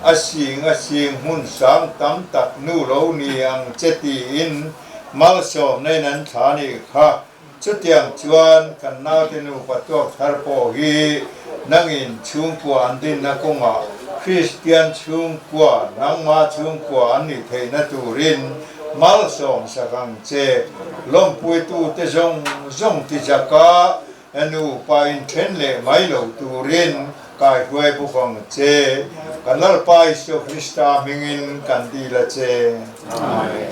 a sing a sing hmun sang tam tak nu lo ni ang che tiin malsawmna in an thla nih kha. Chutiang chuan kan naute nupa tuak thar pawh hi nangin chhungkua an dinna kawngah Kristian chhungkua, nangma chhungkua an nih theihna turin Malsawm sak ang che, lawmpuitute zawng zawng ti chaka nupa inthen leh mai lo turin kaihruai bawk ang che. Kan Lalpa Isua Krista hmingin kan dil a che. Amen.